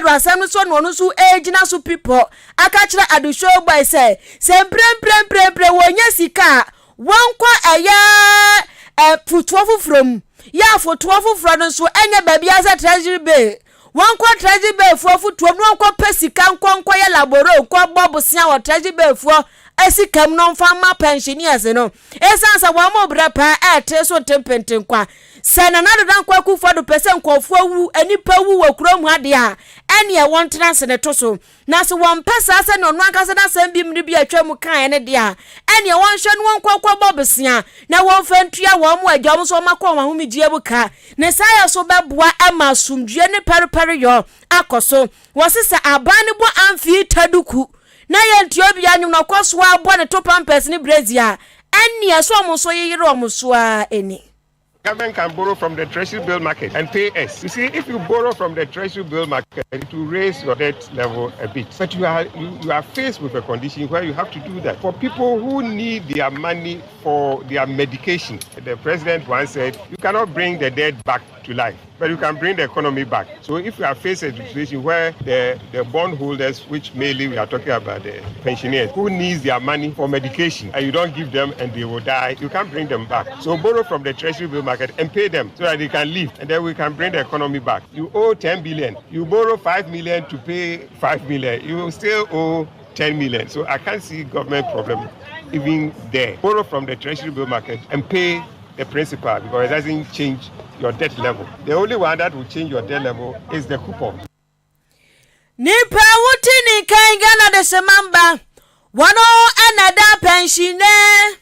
Addo asɛm no so na ɔno nso regyina so pipɔ aka kyerɛ Addo Showboy sɛ, sɛ mprempremprempre wɔnya sika a, wɔnkɔ ɛyɛ fotoɔ foforɔ mu. Yɛ a fotoɔ foforɔ no nso ɛnyɛ baabiara sɛ Treasury Bill. Wɔnkɔ Treasury Bill foɔ fotoɔ mu na wɔnkɔpɛ sika nkɔ nkɔyɛ laboro nkɔbɔ bosea wɔ Treasury Bill foɔ sika mu na wɔmfa mma pensioners no. Esiane sɛ wɔn brɛ paa ɛretee so ntempenten kwa. Sɛ Nana Addo Dankwa Akufo-Addo pɛ sɛ nkurɔfoɔ wu, nnipa wu wɔ kurom ha deɛ a, ɛnneɛ wɔntena ase ne to so. Na sɛ wɔmpɛ saa sɛdeɛ ɔno ankasa n'asɛm bi mmere bi a atwa mu kaeɛ no deɛ a, ɛnneɛ wɔnhwɛ na wɔnkɔ nkɔbɔ bosea na wɔmfa ntua wɔn agya wɔn nso wɔakɔ wɔn ahomegyeɛ mu ka. Ne saa yɛ so bɛboa ma asomdwoeɛ ne pɛrepɛreyɔ akɔ so. Wɔse sɛ aban no bɔ amfii taduku na yɛntua obiara nnwom na ɔkɔ so ara bɔ ne to pampers ne brɛzi a, ɛnneɛ sɛ wɔn nso yeyere wɔn so ara ni. Government can borrow from the treasury bill market and pay us. You see, if you borrow from the treasury bill market, it will raise your debt level a bit. But you are you, you are faced with a condition where you have to do that. For people who need their money for their medication, the president once said, you cannot bring the dead back to life, but you can bring the economy back. So if you are faced a situation where the, the bondholders, which mainly we are talking about the pensioners, who needs their money for medication, and you don't give them and they will die, you can't bring them back. So borrow from the treasury bill market and pay them so that they can live, and then we can bring the economy back. You owe 10 billion, you borrow 5 million to pay 5 million, you still owe 10 million. So I can't see government problem even there. Borrow from the treasury bill market and pay the principal because it doesn't change your debt level. The only one that will change your debt level is the coupon. Nipa wote ne nkan Ghana de semamba wɔn ɛna da pensioner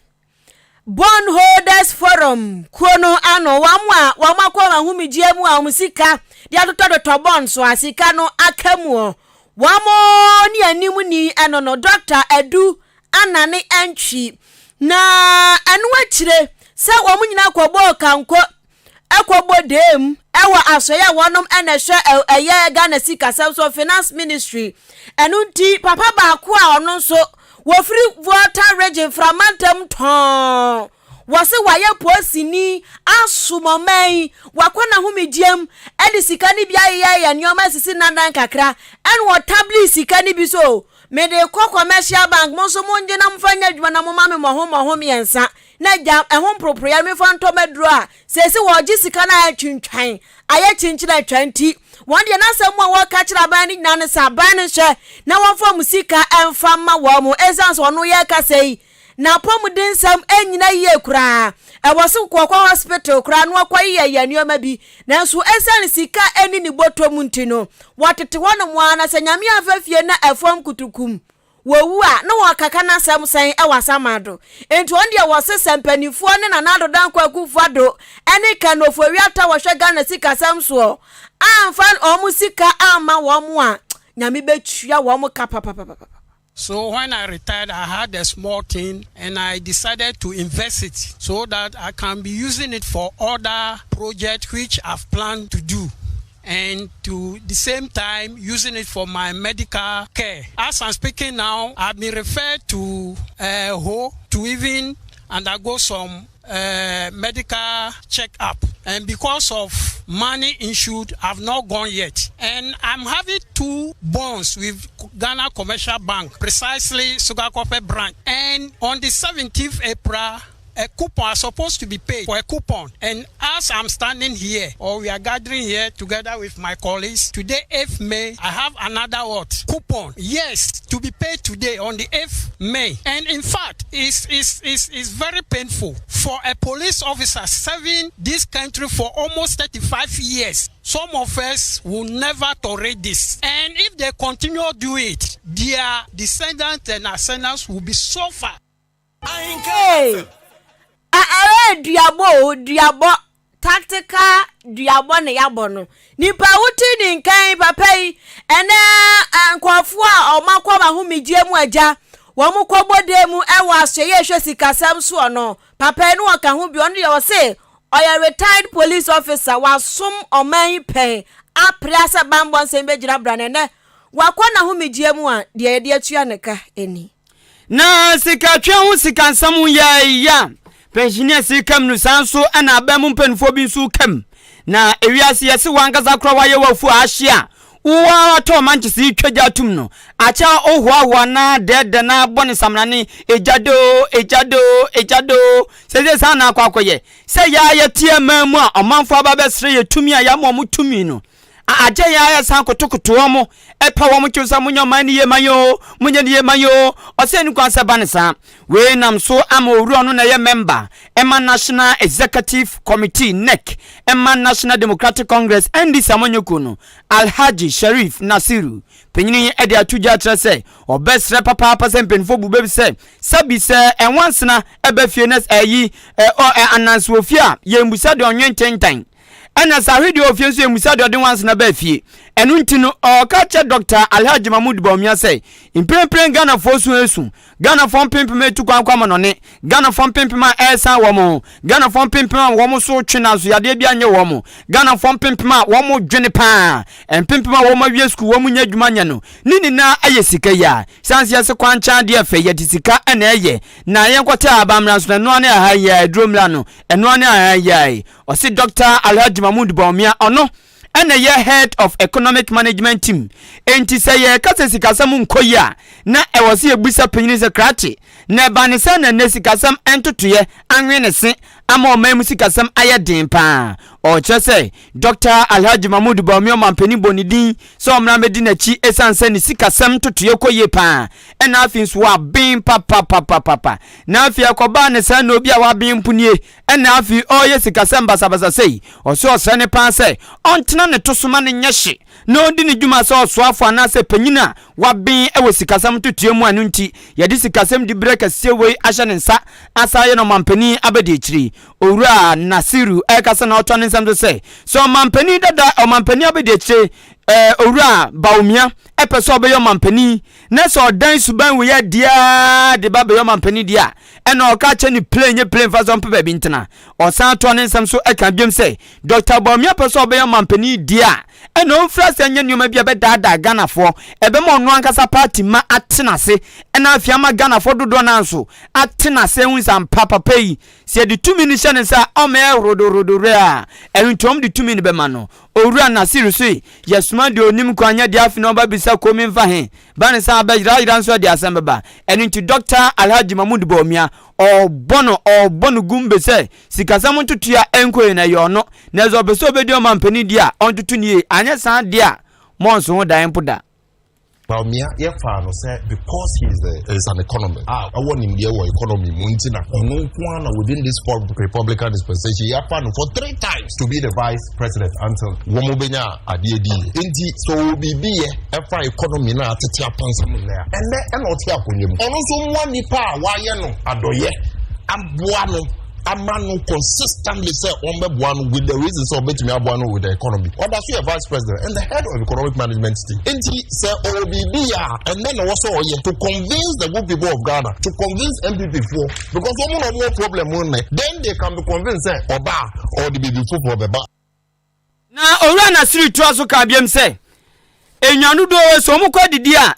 bond holders forum kuo no ano wɔn a wɔn akɔ wɔn ahomegyeɛ mu a wɔn sika de atotɔtotɔ bond so a sika no aka mu wɔn ne anim ni ɛno no Dr. Adu Anane Antwi na ɛno akyire sɛ wɔn nyinaa kɔbɔɔ kanko ɛkɔbɔ dam ɛwɔ asɔeɛ a wɔnom ɛna ɛhwɛ ɛyɛ Ghana sikasɛm so finance ministry ɛno nti papa baako a ɔno nso wɔfiri Volta region framantam tɔn wɔse wayɛ polisini asomɔman yi wakɔ n'ahomegyeam ɛde sika no bi ayeyɛ yɛ nneɛma asisi nanan kakra ɛna wɔtabli sika no bi so mede kɔ commercial bank mo nso mo ngye na momfa nyɛ adwuma na moma me mmɔho mmɔho mmiɛnsa na gya ɛho mporoporoeɛ mefa ntɔ maduro a sɛsi wɔgye sika no ayɛ twintwan ayɛ kyinkyin atwa nti wɔn deɛ n'asɛm mu a wɔka kyerɛ aban no nyinaa no sɛ aban no hyɛ na wɔmfa mu sika ɛmfa ma wɔn mo ɛsiane sɛ ɔno yɛ kasa yi na apɔmuden nsɛm ɛnyina yie koraa ɛwɔ so kɔkɔ hospital koraa na wɔkɔ yɛ yɛ nneɛma bi nanso ɛsiane sika ɛni ne bɔtɔ mu nti no wɔtete hɔ nom a na sɛ nyame afa fie na ɛfam kutukum wɔwu a na wɔkaka n'asɛm sɛn ɛwɔ asamado nti wɔn deɛ wɔse sɛ mpanimfoɔ ne Nana Addo Dankwa Akufo Addo ɛne Ken Ofori-Atta wɔhwɛ Ghana sikasɛm soɔ amfa wɔn sika amma wɔn a nyame bɛtua wɔn ka papapapa. So when I retired, I had a small thing and I decided to invest it so that I can be using it for other projects which I've planned to do. And to the same time using it for my medical care. As I'm speaking now, I've been referred to Ho to even undergo some medical checkup. And because of money issued, I've not gone yet. And I'm having two bonds with Ghana Commercial Bank, precisely Sogakope branch. And on the 17th April, a coupon are supposed to be paid for a coupon. And as I'm standing here, or we are gathering here together with my colleagues, today, 8th May, I have another what? Coupon. Yes, to be paid today on the 8th May. And in fact, it's, it's, it's, it's very painful for a police officer serving this country for almost 35 years. Some of us will never tolerate this. And if they continue to do it, their descendants and ascendants will be suffer. Hey! Ɛyɛ duabɔ o duabɔ tactical duabɔ ne yabɔ no nipa wote ne nkan papa yi ɛnɛ nkurɔfoɔ a ɔmo akɔ ɔmo ahomegye mu agya wɔn kɔbɔ dan mu ɛwɔ asɔyɛ ehwɛ sikasɛm soɔ no papa yi no wɔka ho bi ɔno deɛ ɔse ɔyɛ retired police officer wasom ɔman yi pɛn apere asɛ bambɔ nsɛm bɛgyina bra ne nɛ wakɔ n'ahomegye mu a deɛ yɛde atua ne ka ani. Na sikatwe ho sikansɛm yɛ ya pensioners kam no saa nso ɛna abɛn mu mpanimfoɔ bi nso kam na ewiase yɛse wankasa koraa wayɛ wafu ahye a Wo ara tɔɔ mankyese yi twa gya tom no, akyɛ a wohoahoa na dɛɛdɛ na bɔ ne samena egya de oo, egya de oo, egya de oo. Seesei saa na akɔ akɔyɛ. Sɛ yɛ ara yɛte aman mu a ɔmanfoɔ aba abɛsrɛ yɛ tumi a yɛama wɔn tumi no, a akyɛ yɛn ara yɛsan kotokoto wɔn, ɛpa wɔn kyɛw sɛ monyɛ ɔman no yie ma yɛn oo, monyɛ no yie ma yɛn oo. Ɔsɛ nni kwan sɛ ɛba no saa. Wei nam so ama owura ɔno na ɛyɛ mɛmba ɛma National Executive Committee, nec, ɛma National Democratic Congress, NDC, amanyɔkuo no, Alhaji Sharif Nasiru panyin yi de ato dwa akyerɛ sɛ ɔbɛsrɛ papaapa sɛ mpanyinfoɔ bu bɛ bi sɛ sɛbi sɛ ɛnwansena ɛba fie na ɛyi ɛ ananse wɔ fie a yɛmmusa deɛ ɔnwe ntentan. Ɛna sɛ ahwedeɛ wɔ fie nso yɛmmisa deɛ ɔde nwansena baa fie. Ɛno nti no, ɔreka kyerɛ Dɔkta Alhaji Mahmood Bawumia sɛ, mprempren Ghanafoɔ su resu, Ghanafoɔ mpempem retu kwan kɔ amanɔne, Ghanafoɔ mpempem a ɛresan wɔn ho, Ghanafoɔ mpempem a wɔn so retwe nanso yadeɛ bi anyɛ wɔn, Ghanafoɔ mpempem a wɔdwene paa, mpempem a wɔn awie sukuu wɔn nnya adwuma nyɛ no, ne nyinaa yɛ sika yi a. Sane sɛ yɛse kwankyɛn adeɛ fɛ, yɛde sika na ɛyɛ, na yɛnkɔtɛ ahaban mmra nso no, ɛno ara ne aha yi a, aduro mmra no, ɛno ara ne aha yi a. Ɔse Dɔkta Alhaji Mahmood Bawumia ɔno ɛna ɛyɛ Head of Economic Management Team. Enti sɛ yɛreka sɛ sikasɛm nkɔ yie a, na ɛwɔ sɛ yɛbisa panyini sɛ krakye, na ɛba ne sɛn na nnɛ sikasɛm ntotoeɛ anwe ne se ama ɔman mu sikasɛm ayɛ den paa? Ɔkyerɛ sɛ Dɔkta Alhaji Mahmood Bawumia ɔmanpanin bɔ ne din sɛ ɔmmra mmɛdi n'akyi ɛsiane sɛ ne sikasɛm ntotoeɛ kɔ yie paa ɛna afei nso waben papapapapapa. Na afei ɛkɔbaa ne saa na obi a waben mpo nie Ɛna afei ɔreyɛ sikasɛm basabasa sei? Ɔse ɔsrɛ no paa sɛ ɔntena ne to so ma no nyɛ hye na ɔndi ne dwuma sɛ ɔsoafo anaasɛ panyin a waben wɔ sikasɛm ntotoeɛ mu a ɛno nti yɛde sikasɛm diberɛ kɛseɛ wei ahyɛ ne nsa asan ayɛ no ɔmanpanin abadiakyiri. Owura Nasiru ɛrekasa na ɔtoa ne nsɛm so sɛ, sɛ ɔmanpanin dada ɔmanpanin abadiakyire eh, Owura Bawumia ɛpɛ sɛ ɔbɛyɛ ɔmanpanin na sɛ ɔdan suban wei adi ara de ba bɛyɛ ɔmanpanin deɛ a, ɛna ɔka kyerɛ no plane nye plane fa sɛ ɔmpɛ baabi ntena. Ɔsan toa ne nsɛm so ka biom sɛ, Dɔkta Bawumia pɛ sɛ ɔbɛyɛ ɔmanpanin deɛ a, ɛna ɔmfiri aseɛ nyɛ nneɛma bi a ɛbɛdaadaa Ghanafoɔ, ɛbɛma ɔno ankasa party mma ate n'ase, ɛna afei ama Ghanafoɔ dodoɔ no ara nso ate n'ase ahu sɛ ampa papa yi, sɛ yɛde tumi no hyɛ ne nsa a, ɔmmɛyɛ horodohorodo a, ɛno nti wɔde tumi no bɛma no. Owura Nasir se, Yɛsoma deɛ ɔnim kwan nyɛ deɛ afe na ɔba bisa komi mfa he, ba ne san abɛyerayera nso ɛde asɛm bɛba. Ɛno nti Dɔkta Alhaji Mahmood Bawumia, ɔɔbɔ no ɔɔbɔ no gumbe sɛ sikasɛm ntotoeɛ a ɛnkɔ yie no ɛyɛ ɔno, na sɛ ɔpɛ sɛ ɔbɛdi ɔmanpanin deɛ a, ɔntoto no yie, anyɛ saa deɛ a, mɔnso ho daeɛ mpo da. Bawumia yɛ faa no sɛ because he is a is an economist a ɔwɔ nimdeɛ wɔ economy mu nti na ɔno nko ara na within this republican dispensation yɛafa no for three times to be the vice president until wɔn bɛnya adeɛ di yie nti sɛ ɔwɔ biribi yɛ ɛfa economy na atete apansam nnɛ a ɛnɛ ɛna ɔte akonnwa mu ɔno nso mmoa nipa a wayɛ no adɔyɛ aboa no ama no consistently sɛ wɔbɛboa no with the reason sɛ ɔbɛtumi aboa no with the economy ɔda so yɛ vice president and the head of economic management team nti sɛ ɔwɔ biribi yɛ a ɛnɛ na ɔwɔ sɛ ɔyɛ to convince the good people of Ghana to convince NPP foɔ because wɔn na wɔn wɔ problem nnɛ then they can be convinced sɛ ɔba a ɔde biribi foforɔ bɛba. Na Owura Nasiri toa so kaa biom sɛ, Nnwan dodoɔ wei sɛ wɔn kɔ adidi a,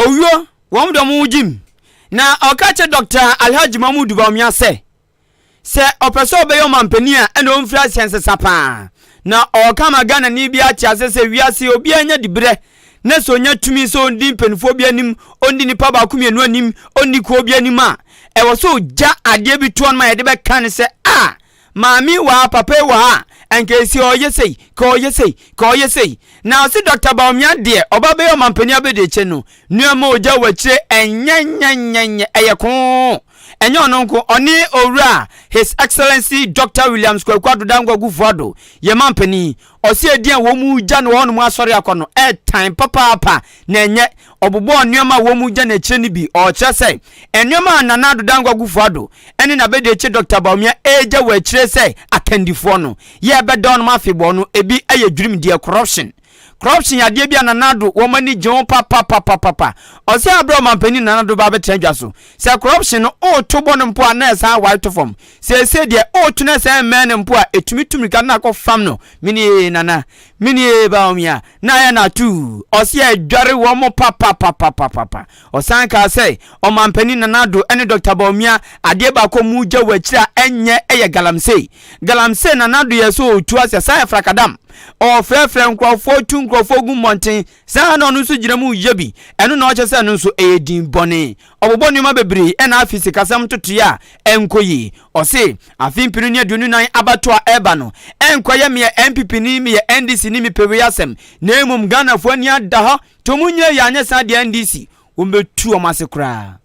owuo, wɔn de wɔn ho gyim. Na ɔka kyerɛ Dɔkta Alhaji Mahmood Bawumia sɛ, sɛ ɔpɛ sɛ ɔbɛyɛ ɔmanpanin a, ɛna ɔmfiri aseɛ nsesa paa. Na ɔreka ama Ghanani biara ate aseɛ sɛ wiase obiara nya diberɛ, na sɛ ɔnya tumi sɛ ɔndi mpanimfoɔ bi anim, ɔndi nnipa baako mmienu anim, ɔndi kuo bi anim a, ɛwɔ sɛ ɔgya adeɛ bi toɔ no ma yɛde bɛka no sɛ, a, Maame yi wɔ ha, papa yi wɔ ha a, anka esi ɔyɛ sei, ka ɔyɛ sei, ka ɔyɛ sei. Na ɔse Dɔkta Bawumia deɛ, ɔba bɛyɛ ɔmanpanin abɛdiakyire no, nneɛma a ɔgya wɔ akyire ɛnyɛ nyɛ nyɛ nyɛ, ɛyɛ koo. Ɛnyɛ ɔno nko, ɔne Owura His Excellency Dɔkta Williams Kwaku Addo Dankwa Akufo Addo, yɛn manpanin. Ɔse edin a wɔn gya no wɔ hɔnom asɔre akɔ no, ɛtan papaapa, na ɛnyɛ. Ɔbobɔɔ nneɛma a wɔn gya no akyire no bi, ɔrekyerɛ sɛ, nneɛma a Nana Addo Dankwa Akufo Addo ne n'abadiakyire Dɔkta Bawumia regya wɔ akyire sɛ akandifoɔ no, yɛ ɛbɛda wɔn afebɔɔ no, ebi yɛ dwirimdeɛ, corruption. Corruption yɛ adeɛ bi a Nana Addo wɔn ani gye ho papapapapa. Ɔsɛ aberɛ a ɔmanpanin Nana Addo ba abɛtena dwa so, sɛ corruption no woreto bɔ no mpo a na ɛsan wae to fam. Seesei deɛ woreto no ɛsan mmɛn no mpo a, ɛtumi tu mmirika na akɔ fam no. Menie Nana. Menie Bawumia na ayɛ no atuu. Ɔse ɛdware wɔn papapapapapa. Ɔsan kaa sɛ Ɔmanpanin Nana Addo ne Dɔkta Bawumia adeɛ baako a wɔn gya wɔ akyire a ɛnyɛ yɛ galamsey. Galamsey Nana Addo yɛ sɛ ɔretu aseɛ saa yɛ frakadam. Ɔrefrɛfrɛ nkurɔfoɔ tu nkurɔfoɔ gu mmɔnten. Saa ara na ɔno nso gyina mu reyɛ bi. Ɛno na ɔkyerɛ sɛ ɛno nso ɛyɛ din bɔne. Ɔbobɔ nneɛma bebree ɛna afei sikasɛm ntotoeɛ a ɛnkɔ yie. Ɔse afe mpenu ne 24 abatoɔ a ɛreba no ɛnkɔyɛ meyɛ NPP ni meyɛ NDC ni mepɛ wei asɛm na mmom Ghanafoɔ ani ada hɔ nti wɔn nyɛ yie anyɛ saa deɛ NDC wɔn bɛtu wɔn ase koraa.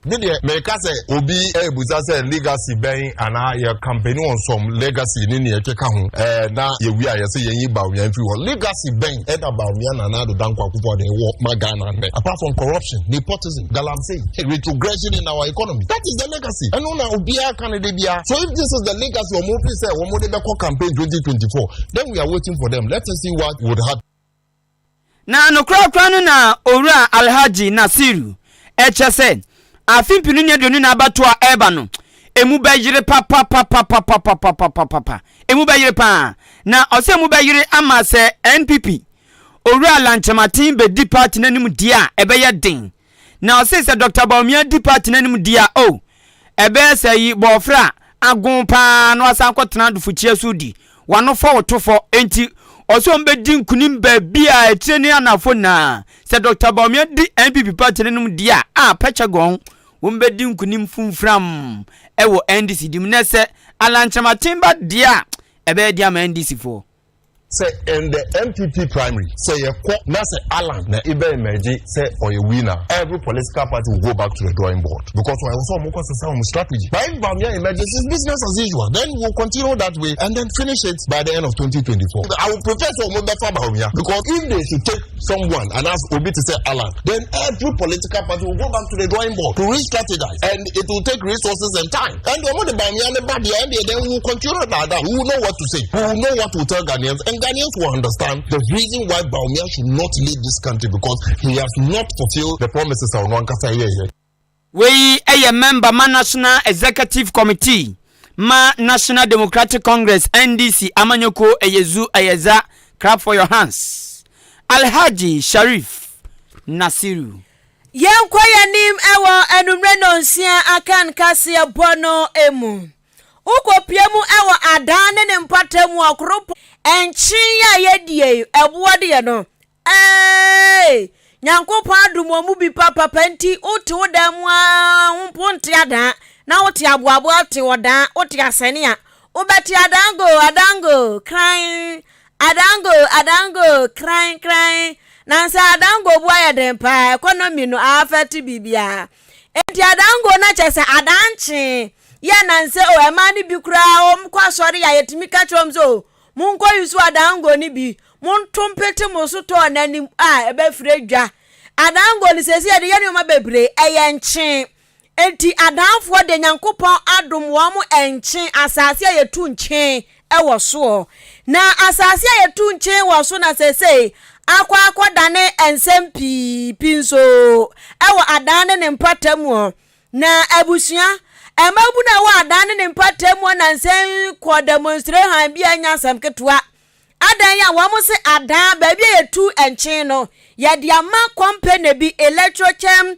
Me deɛ meka sɛ obi ɛrebusa sɛ legacy bɛn anaa yɛ campaign on some legacy ne nea ɛkeka ho ɛɛ na yɛwie a yɛsɛ yɛn yi Bawumia mfiri hɔ legacy bɛn ɛna Bawumia Nana Addo Dankwa Akufo-Addo wɔ ma Ghana nnɛ apart from corruption nepotism galamsey retrogression in our economy that is the legacy ɛno na obiara ka ne de biara so if this is the legacy wɔn fi sɛ wɔn de bɛkɔ campaign 2024 then we are waiting for them let us see what would happen. Na nokorakora no na Owura Alhaji Nasiru kyerɛ sɛ afe 2024 abatoɔ a ɛreba no, emu bɛyere papapapapapapapapapa. Emu bɛyere paa. Na ɔsɛ emu bɛyere ama sɛ NPP Owura Alan Kyerematen bɛdi party no anim deɛ a, ɛbɛyɛ den. Na ɔse sɛ Dɔkta Bawumia di party no anim deɛ a, oh, ɛbɛyɛ sɛ yi bɔɔfrɛ a agon paa na wasan akɔtena adofokyia so di wano fɔ wo to fɔ. Enti ɔse wɔn bɛdi nkunim baabi a akyire ne anafo nyinaa. Sɛ Dɔkta Bawumia di NPP party no anim deɛ a, a pɛkyɛ gɔn, wɔn bɛdi nkunim fumfram ɛwɔ NDC di mu. Na sɛ Alan Kyerematen ba deɛ a, ɛbɛyɛ den ama NDC foɔ. Sɛ in the NPP primary sɛ yɛ kɔ na sɛ Allan na ebɛ emerge sɛ ɔyɛ winner every political party will go back to the drawing board because ɔyɛ sɛ ɔmo kɔ sesa ɔmo strategy but if Bawumia emerges it's business as usual then we will continue that way and then finish it by the end of 2024. I would prefer sɛ ɔmo bɛfa Bawumia because if they should take someone and ask obi to say Allan then every political party will go back to the drawing board to re-strategize and it will take resources and time and ɔmo de Bawumia ne ba deɛ ɛndeɛ then we will continue like that we will know what to say we will know what to tell Ghanaians and Ghanaians will understand the reason why Bawumia should not lead this country because he has not fulfilled the promises a ɔno ankasa yɛɛyɛ. Wei yɛ mɛmba ma National Executive Committee ma National Democratic Congress, NDC, amanyɔkuo ɛyɛ zu ɛyɛ za Clap for your hands Alhaji Sharif Nasiru. Yɛnkɔ yɛn anim wɔ anwummerɛ nnɔnsia Akan kaseɛbɔ no mu. Wokɔpue mu wɔ adan ne ne mpɔtam wɔ kuropɔn. Nkyen a yɛdie yi, ɛboɔ deɛ no, Eeii Nyankopɔn adom wɔn mu bi papapa nti wote wo dan mu aa wo mpo nte adaa na wote aboaboa wote ɔdaa wote asɛne a wobɛte adango adango kran adango adango kran kran nansa adango bu ayɛ den paa economy no afɛte biribiara enti adango na kyɛ sɛ adankyee yɛ nansɛ o ɛmaa no bi koraa wɔn kɔ asɔre a yɛtumi ka kyerɛ wɔn sɛ o Monkɔ use adango no bi, monto mpete mo sotɔɔ no anim a ɛbɛfiri adwa. Adango no seesei yɛde yɛ nneɛma bebree, ɛyɛ nkyen. Enti adanfoɔ deɛ Nyankopɔn adom wɔn nkyen, asase a yɛtu nkyen wɔ soɔ. Na asase a yɛtu nkyen wɔ so na seesei akɔ akɔdane nsɛm pii pii nso wɔ adan ne ne mpɔtam. Na abusua, mmabunu a ɛwɔ adan ne ne mpɔtam mu nnansa yi kɔɔ demonstrehan bi a ɛnyɛ asɛm ketewa. Adan yi a wɔn se adan, baabi a yɛtu nkyen no, yɛde ama kɔmpene bi, Electrochem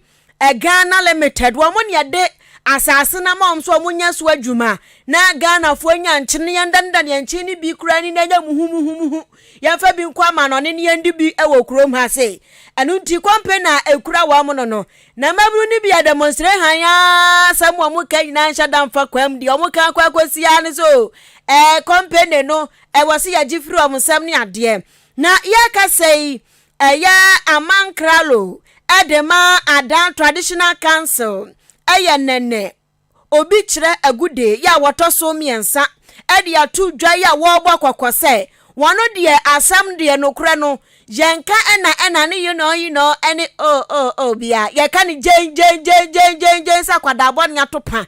Ghana Limited, wɔn na yɛde asase no ama wɔn sɛ wɔn nyɛ so adwuma na Ghanafoɔ nya nkyen na yɛndanedane yɛn nkyen no bi koraa ni na ɛnyɛ muhumuhumuhu. Yɛmfa bi nkɔ amanɔne na yɛndi bi wɔ kurom ha sei. Ɛno nti kɔmpene a ɛkura wɔn no no, Na mmabunu no bi yɛ demonstration ara asɛm a wɔka nyinaa nhyɛ da mfa kwam deɛ wɔka akɔ akɔsi ara ne sɛ o ɛɛ company no ɛwɔ sɛ yɛgye firi wɔn nsam ne adeɛ na yɛkasa yi ɛyɛ amankralo ɛde ma Adan Traditional Council ɛyɛ nɛnɛ Obi kyerɛ agude yi a wɔtɔ so mmiɛnsa de ato dwa yi a wɔrebɔ kɔkɔ sɛ wɔn deɛ asɛm deɛ nokorɛ no yɛnka ɛna ɛna ne yinɔ yinɔ ɛne o o o bia yɛka no gyen gyen gyen gyen gyen gyen sɛ akwadaa bɔne ato pa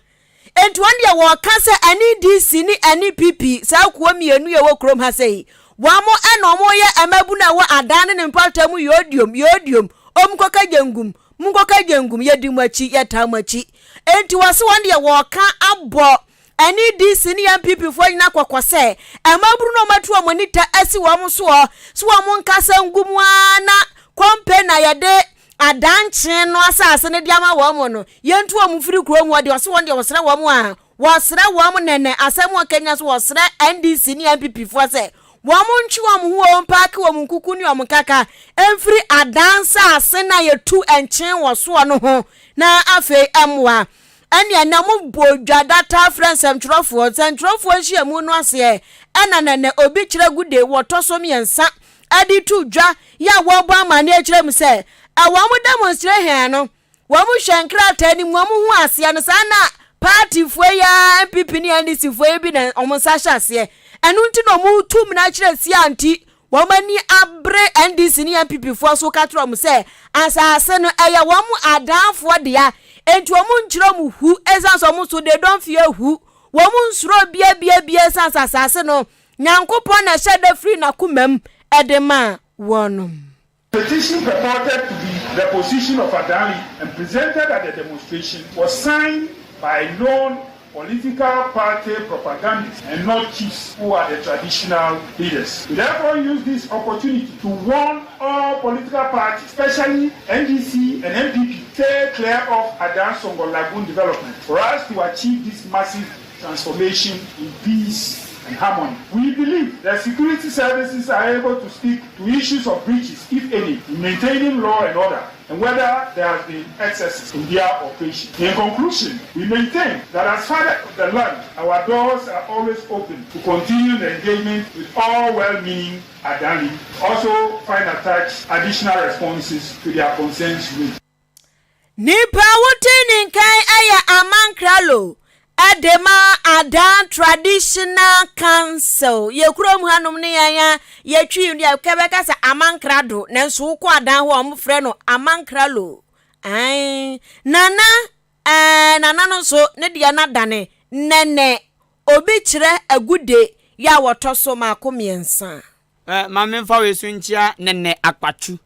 enti wɔn deɛ wɔka sɛ ɛne DC ne ɛne PP saa kuo mmienu yɛ wɔ kurom ha sɛ yi wɔn mo ɛna wɔn yɛ mmabunu a ɛwɔ adan ne ne mpɔtam yodiom yodiom wɔn kɔka gyengum Monkɔka gyangum, yɛdi mo akyi, yɛtaa mo akyi. Enti wɔse wɔn deɛ wɔreka abɔ. NDC ne NPP foɔ nyina kɔkɔ sɛ mmabunu no a wɔatu wɔn ani ta asi wɔn soɔ sɛ wɔn nkasa ngu mu ara na kɔmpe na yɛde adankyee no asase no de ama wɔn no, yɛntu wɔn mfiri kurom hɔ deɛ ɔse wɔn deɛ wɔsrɛ wɔn a wɔsrɛ wɔn nɛnɛ asɛm a ɔka nyina so wɔsrɛ NDC ne NPP foɔ sɛ wɔn ntwe wɔn ho wɔn mpaake wɔn nkuku ne wɔn nkaka mfiri adan nsase no a yɛtu nkyen wɔ soɔ no ho na afei mmoa ɛne ɛnɛ mo bɔ dwa data frɛ nsɛmtwerɛfoɔ nsɛmtwerɛfoɔ nhyiamu no aseɛ ɛna nɛnɛ obi kyerɛ gude wɔtɔ so mmiɛnsa de to dwa yɛ a wɔrebɔ amanneɛ kyerɛ mu sɛ, wɔn demonstration no, wɔn hwɛ nkrataa no mu, wɔn hu aseɛ no, saa na paatifoɔ yi ara NPP ne NDC foɔ yi bi na wɔn nsa hyɛ aseɛ. Ɛno nti na wɔn tu mena kyerɛ si a nti wɔn ani abere NDC ne NPP foɔ so ka kyerɛ wɔn sɛ asase no ɛyɛ wɔn adanfoɔ dea, enti wɔn nkyerɛ wɔn hu ɛsiane sɛ wɔn so they don't fear hu, wɔn nsuro bia bia bia ɛsiane sɛ asase no Nyankopɔn na ɛhyɛɛ da firii n'akomam de maa wɔnom. Petition purported to be the position of Adali and presented at the demonstration was signed by known political party propagandists and not chiefs who are the traditional leaders. We therefore use this opportunity to warn all political parties, especially NDC and NPP, stay clear of Adan Songo Lagoon development for us to achieve this massive transformation in peace and harmony. We believe that security services are able to speak to issues of breaches, if any, in maintaining law and order and whether there has been excesses in their operation. In conclusion, we maintain that as father of the land, our doors are always open to continue the engagement with all well-meaning Adani. Also find attached additional responses to their concerns raised. Nipa a wote ne nkan yɛ Amankralo de ma Adan Traditional Council. Yɛ kurom hanom ne yɛn a yɛtwi no deɛ kɛbɛka sɛ Amankrado, nanso wokɔ Adan hɔ a wɔfrɛ no Amankralo. Ae, Nana, ɛɛ, Nana no nso ne deɛ no adane Nɛnɛ. Obi kyerɛ agude yɛ a wɔtɔ so mako mmiɛnsa. Eh, ma memfa wei so nkyia Nɛnɛ Akpatwu.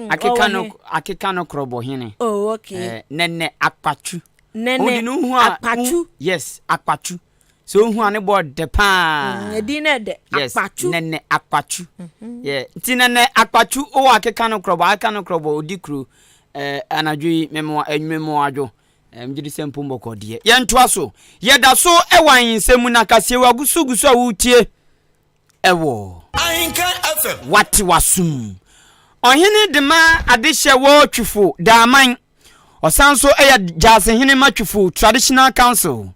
Akeka no akeka no korɔbɔ hene. Oh, okay. Eh, Nɛnɛ Akpatwu. Nɛnɛ no hu a, Akpatwu. Yes, Akpatwu. So ohu a ne bɔ dɛ paa. Edin na ɛdɛ. Yes, Akpatwu. Nɛnɛ Akpatwu. Mm-hmm. Yeah. Nti Nɛnɛ Akpatwu o akeka no korɔbɔ, akeka no korɔbɔ odi kuro. Eh, anadwo yi memoa enwumemoa adwo. Eh, megye di sɛ mpo mbɔkɔ deɛ. Yɛntoa so. Yɛda so wɔ ahensɛm mu na kaseɛ wagu so gu so a wotie. Ɛwɔ. Ahenkan FM. Wate w'asom. Ɔhene de ma adehyɛ wɔ Twifo Daaman. Ɔsan nso yɛ Gyaasehene ma Twifo Traditional Council.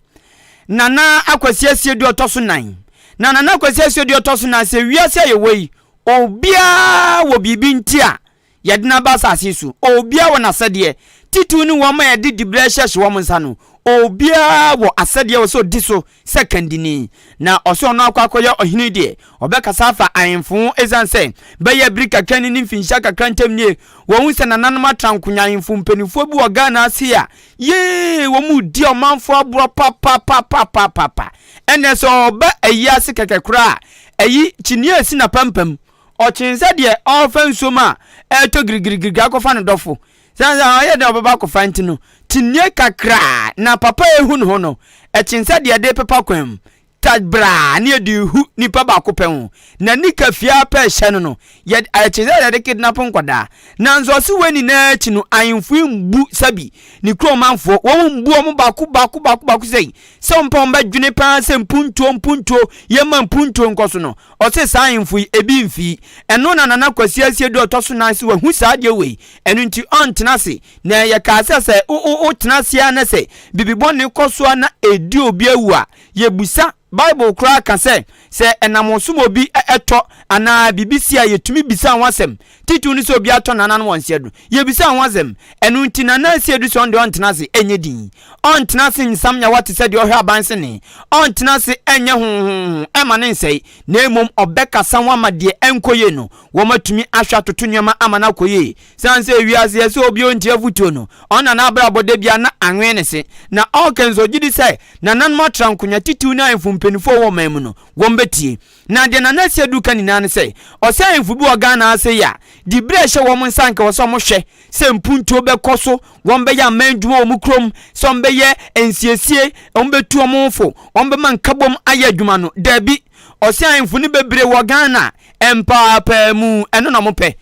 Nana Akwasi Asiedu ɔtɔ so nan. Na Nana Akwasi Asiedu ɔtɔ so nan sɛ wiase a yɛwɔ yi, obiara wɔ biribi nti a Yɛde no aba asase so. Obiara wɔ n'asɛdeɛ, titiriw ne wɔn a yɛde diberɛ hyɛhyɛ wɔn nsa no. Obiara wɔ asɛdeɛ wɔ sɛ ɔdi so sɛ kandini. Na ɔsɛ ɔno akɔ akɔyɛ ɔhene deɛ, ɔbɛkasa afa ahemfo ho ɛsiane sɛ bɛyɛ bere kakra ni ne mfinhyia kakra ntam nie, wɔahu sɛ nananom atra nkonya ahemfo mpanimfoɔ bi wɔ Ghana ase a, yee, wɔn redi ɔmanfoɔ aborɔ papapapapapa. Ɛnneɛ sɛ ɔba ayi ase kɛkɛ koraa a, ayi kyiniiɛ a ɛsi n'apampam Ɔkyen sɛ deɛ ɔrefa nsuom a ɛretɔ girigirigiri akɔfa ne dɔfo. Sane sɛ ɔyɛ dɛ ɔbɛba akɔfa nti no, kyinnie kakra na papa a ɛhu ne ho no, ɛkyen sɛ deɛ ɛde pepa kwan mu. Ta braa ne yɛde rehu nipa baako pɛ ho. N'ani ka fie ara pɛ hyɛ no no, yɛ ɛkyen sɛ yɛde kidnap nkwadaa. Nanso ɔse wei nyinaa akyi no, ahemfo yi mbu sɛbi ne kurom manfoɔ, wɔn mbu wɔn baako baako baako baako sɛi. Sɛ wɔn pɛ wɔn bɛdwene paa sɛ mpuntuo mpuntuo, yɛmma mpuntuo nkɔ so no, Ɔse saa ahemfo yi ebi mfii. Ɛno na Nana Kwasi Asiedu a ɔtɔ so nan se wahu saa adeɛ wei, ɛno nti ɔntena ase. Na yɛkaa sɛ sɛ wo wo wotena ase ara na sɛ biribi bɔne kɔ so ara na ɛdi obi awu a, yɛbusa. Bible koraa ka sɛ, sɛ ɛnam wo so ma obi tɔ anaa biribi si a yɛtumi bisa ho asɛm. Titiriw ne sɛ obi atɔ Nana no wɔ nseɛ do. Yɛbisa ho asɛm. Ɛno nti Nana Asiedu sɛ ɔno deɛ ɔntena ase nyɛ din. Ɔntena ase nsam nyawa te sɛ deɛ ɔhwɛ aban sene. Ɔntena ase nyɛ honhonho mma no nsɛe, na mmom ɔbɛkasa ho ama deɛ ɛnkɔ yie no, wɔatumi ahwɛ atoto nneɛma ama no akɔ yie. Sane sɛ wiase yɛ sɛ obi ɔntie afotuo no, ɔno na n'abrabɔ da biara na anwene ne se. Na ɔreka nso, ɔgye di sɛ nananom atra nkonya titiriw ne ahemfo. mpanimfoɔ wɔ ɔman mu no wɔn bɛtie. Na deɛ Nana Asiedu ka nyinaa ne sɛ, ɔsɛ ahemfo bi wɔ Ghana ha sei a, diberɛ a ɛhyɛ wɔn nsa anka ɛwɔ sɛ wɔhwɛ sɛ mpuntuo bɛkɔ so, wɔbɛyɛ aman adwuma wɔ wɔn kurom, sɛ wɔbɛyɛ nsiesie, wɔbɛtu wɔn ho fo, wɔbɛma nkabom ayɛ adwuma no, daabi. Ɔsɛ ahemfo no bebree wɔ Ghana mpaapaamu, ɛno na wɔpɛ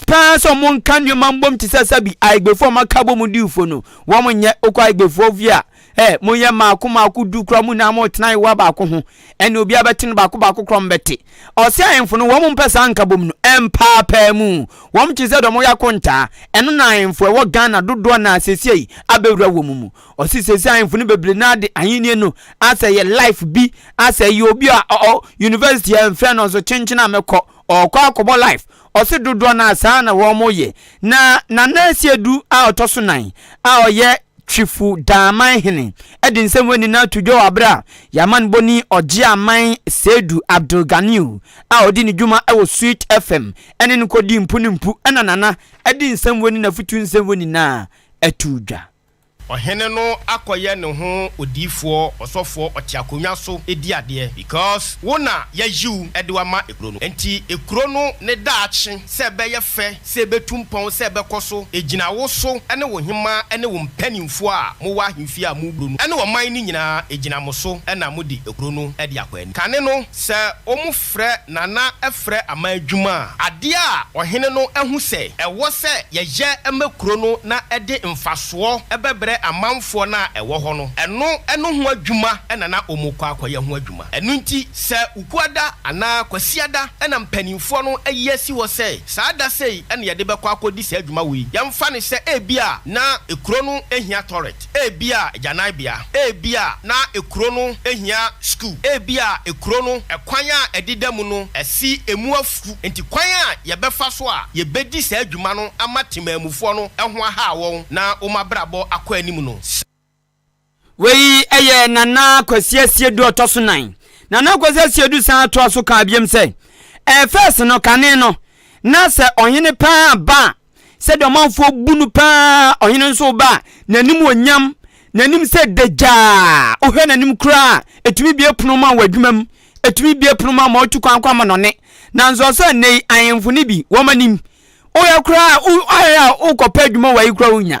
paa sɛ wɔnka nneɛma mbom te sɛ sɛbi Aigbefoɔ a wɔaka abom diwfoɔ no, wɔnyɛ. Wokɔ Aigbefoɔ fie a, Ɛ, monyɛ mmaako mmaako du koraa, mo nyinaa motena ayowa baako ho, ɛnna obiara bɛte no baako baako koraa mobɛte. Ɔse ahemfo no, wɔn mpɛ saa nkabom no, mpaapaamu. Wɔn kye sɛ deɛ wɔyɛ akontaa. Ɛno na ahemfo ɛwɔ Ghana dodoɔ no ara seesei abɛwura wɔn mu. Ɔse seesei ahemfo no bebree no ara de ahennie no asɛ yɛ life bi, asɛ yɛ obi a ɔ, ɔ, university a ɛmfrɛ no nso kyenkyen a mɛkɔ, ɔɔkɔ akɔbɔ life. Ɔse dodoɔ no ara saa na wɔn yɛ. Na Nana Asiedu a ɔtɔ so nan a ɔyɛ Twifo Daaman hene de nsɛm wei nyinaa to dwa wɔ abere a Yamanbɔni Ɔgyeaman Seidu Abdul Ganiu a ɔdi ne dwuma wɔ Sweet FM ne no kɔdii mpu ne mpu na Nana de nsɛm wei ne n'afutu nsɛm wei nyinaa too dwa. Ɔhene no akɔyɛ ne ho odiyifoɔ, ɔsɔfoɔ, ɔte akonnwa so di adeɛ because wo na yɛayi wo de wo ama ekuro no. Nti ekuro no ne daakye sɛ ɛbɛyɛ fɛ, sɛ ɛbɛtu mpɔn, sɛ ɛbɛkɔ so, ɛgyina wo so ne wo hemaa ne wo mpaninfoɔ a mowɔ ahemfie a moburo no ne ɔman no nyinaa, ɛgyina mo so na mode ekuro no de akɔ anim. Kane no, sɛ wɔfrɛ Nana frɛ aman adwuma a, adeɛ a ɔhene no ahu sɛ ɛwɔ sɛ yɛyɛ ma kuro no na ɛde mfasoɔ bɛbrɛ amanfoɔ no a ɛwɔ hɔ no, ɛno no ho adwuma na na wɔkɔ akɔyɛ ho adwuma. Ɛno nti, sɛ Wukuada anaa Kwasiada na mpanimfoɔ no ayi asi hɔ sɛ saa da sei na yɛde bɛkɔ akɔdi saa adwuma wei, yɛmfa no sɛ ebia na kuro no hia tɔrɛt, Ebia agyananbea, ebia na kuro no hia sukuu, ebia kuro no kwan a ɛdeda mu no asi emu afu, enti kwan a yɛbɛfa so a yɛbɛdi saa dwuma no ama temanmufoɔ no ho aha wɔn na wɔn abrabɔ akɔ anim no. Wei yɛ Nana Kwasi Asiedu a ɔtɔ so nan. Nana Kwasi Asiedu san toa so kaa biom sɛ, Ɛfɛs no, kane no, na sɛ ɔhene paa ba a, Sɛdeɛ ɔmanfoɔ bu no paa, ɔhene nso reba a, n'anim wɔ nyam, n'anim sɛ dagyaa. Wohwɛ n'anim koraa a, ɛtumi bue pono ma wɔ adwuma mu, ɛtumi bue pono ma ma ɔtu kwan kɔ amanɔne. Nanso ɔsɛ nnɛ yi, ahemfo no bi, wɔn anim, wohwɛ koraa a, woayɛ a wokɔpɛ adwuma wɔ ayi koraa wonnya.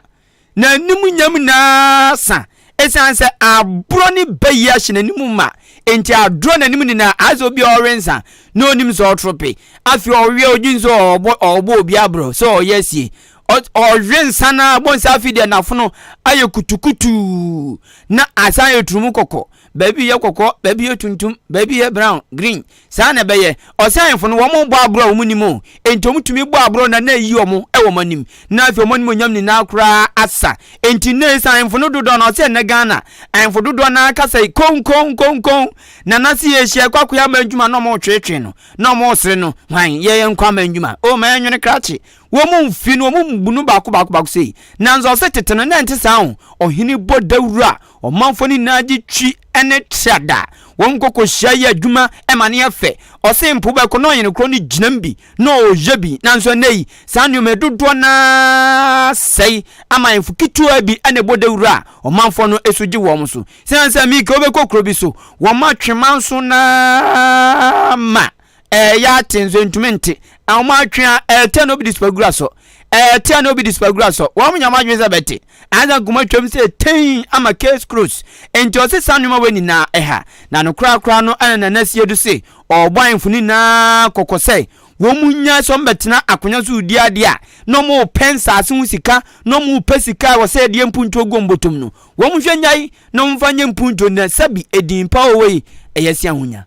N'anim nyam nyinaa sa esiane sɛ aborɔ ne bayi ahyɛ n'anim ma enti adorɔ n'anim nyinaa ayɛ sɛ obi a ɔrewe nsa na onim sɛ ɔtorope. Afei ɔwe a odwene sɛ ɔrebɔ ɔrebɔ obi aborɔ sɛ ɔreyɛ asie. Ɔwe nsa no ara bɔ nsa afei deɛ n'afono ayɛ kutukutuu na asan ayɛ turumu kɔkɔ. Baabi yɛ kɔkɔɔ, baabi yɛ tuntum, baabi yɛ brown, green. Saa na ɛbɛyɛ. Ɔsɛ ahemfo no, wɔbɔ agorɔ a wɔn nim o. Enti wɔtumi bɔ agorɔ na na ayi wɔn wɔ wɔn anim. Na afei wɔn animuonyam nyinaa koraa asa. Enti nnɛ yi sɛ ahemfo no dodoɔ no, ɔsɛ nnɛ Ghana ahemfo dodoɔ no ara kasa yi konkon konkon. Nana se yɛhyia kɔ akɔyɛ aman adwuma na wɔretweetwee no, na wɔresere no. Hwan? Yɛ yɛnkɔ aman adwuma. O ma yɛnwene krakye. Wɔn mfi no, wɔn mbu no baako baako baako sei. Nanso ɔsɛ tete no, na ɛnte saa o. Ɔhene bɔ dawuro a, Ɔmanfoɔ no nyinaa gye twi ne trada. Wɔn kɔ kɔhyia yɛ adwuma ma no yɛ fɛ. Ɔse mpo bɛkɔ na ɔhene korɔ no gyinam bi na ɔyɛ bi. Nanso ɛnnɛ yi, saa nneɛma yi dodoɔ no ara sɛe ama ahemfo ketewa bi na ɛbɔ dawuro a ɔmanfoɔ no so gye wɔn so. Sɛne sɛ Mika wobɛkɔ kuro bi so, wɔatwe manso no ara ma ɛyɛ ate nso ntumi nte. Wɔatwe a ɛte na obi de supagura sɔ. Ɛte na obi de supagura sɔ. Wɔn nya wɔn adwene sɛ bɛte. Ansa nkɔmɔ atwam sɛ tɛn ama case close. Enti ɔse saa nneɛma wei nyinaa ɛha. Na no korakora no ɛna Nana Asiedu se ɔrebɔ ahemfo no nyinaa kɔkɔ sɛ wɔn mu nya sɛ wɔn bɛtena akonnwa so redi adeɛ a na wɔn repɛ nsaase ho sika na wɔn repɛ sika a wɔsɛ yɛde mpuntuo gu wɔn bɔtɔm no wɔn hwɛ nyae na wɔn mfa nyɛ mpuntuo na sɛbi edin pa wɔ yi ɛyɛ se ahonya.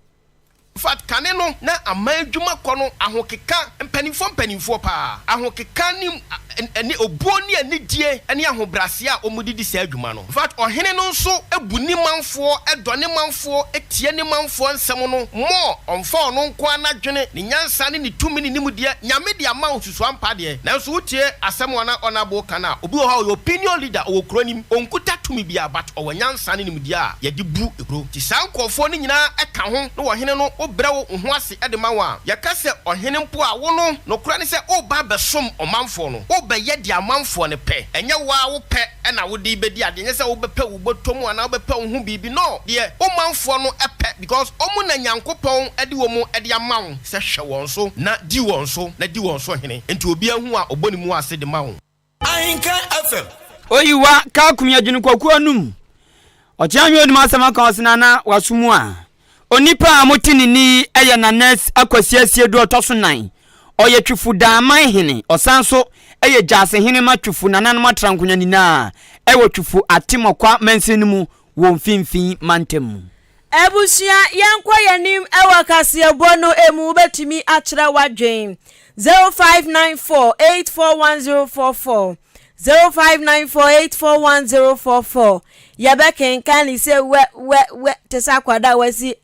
Infact kane no na aman adwuma kɔ no ahokeka mpaninfoɔ mpaninfoɔ paa ahokeka ne ne obuo ne anidie ne ahobraseɛ a wɔn de di saa adwuma no infact ɔhene no nso bu ne manfoɔ dɔ ne manfoɔ tie ne manfoɔ nsɛm no more ɔnfa ɔno nko ara n'adwene ne nyansa ne ne tumi ne nimdeɛ Nyame de ama wo susua mpa deɛ nanso wo tie asɛm a na honourable ka no a obi wɔ hɔ a ɔyɛ opinion leader ɔwɔ kuro no mu ɔnkuta tumi biara but ɔwɔ nyansa ne nimdeɛ a yɛde bu kuro. Nti saa nkurɔfoɔ no nyinaa ka ho ne ɔhene no, wobrɛ wo ho ase de ma wɔn a, yɛka sɛ ɔhene mpo a, wo no, nokorɛ ne sɛ woreba abɛsom ɔmanfoɔ no. Worebɛyɛ deɛ amanfoɔ no pɛ. Ɛnyɛ wo ara wo pɛ na wode rebɛdi adeɛ. Ɛnyɛ sɛ wobɛpɛ wo bɔtɔ mu anaa wobɛpɛ wo ho biribi. No, deɛ wo manfoɔ no pɛ because wɔn na Nyankopɔn de wɔn de ama wo sɛ hwɛ wɔn so na di wɔn so na di wɔn so hene. Enti obiara hu a, ɔbɔ ne mu ase de ma wo. Ahenkan FM. Oyiwa ka kum yɛ kwaku anum. Ɔkyea nhwɛ onim asɛm aka ɔse nana waso mu a. Onipa a mote ne nne yi yɛ Nana Akwasi Asiedu ɔtɔ so nan. Ɔyɛ Twifo Daaman hene. Ɔsan nso yɛ Gyaase hene ma Twifo nananom atrankonya nyinaa wɔ Twifo Atemɔkwa mansini no mu wɔ Mfinfin mantam mu. Abusua, yɛnkɔ yɛn anim wɔ kaseɛbɔ no mu. Wobɛtumi akyerɛ w'adwen. 0594 841044 0594 841044 Yɛbɛkenkan ne sɛ wɛ wɛ wɛ te sɛ akwadaa a wasi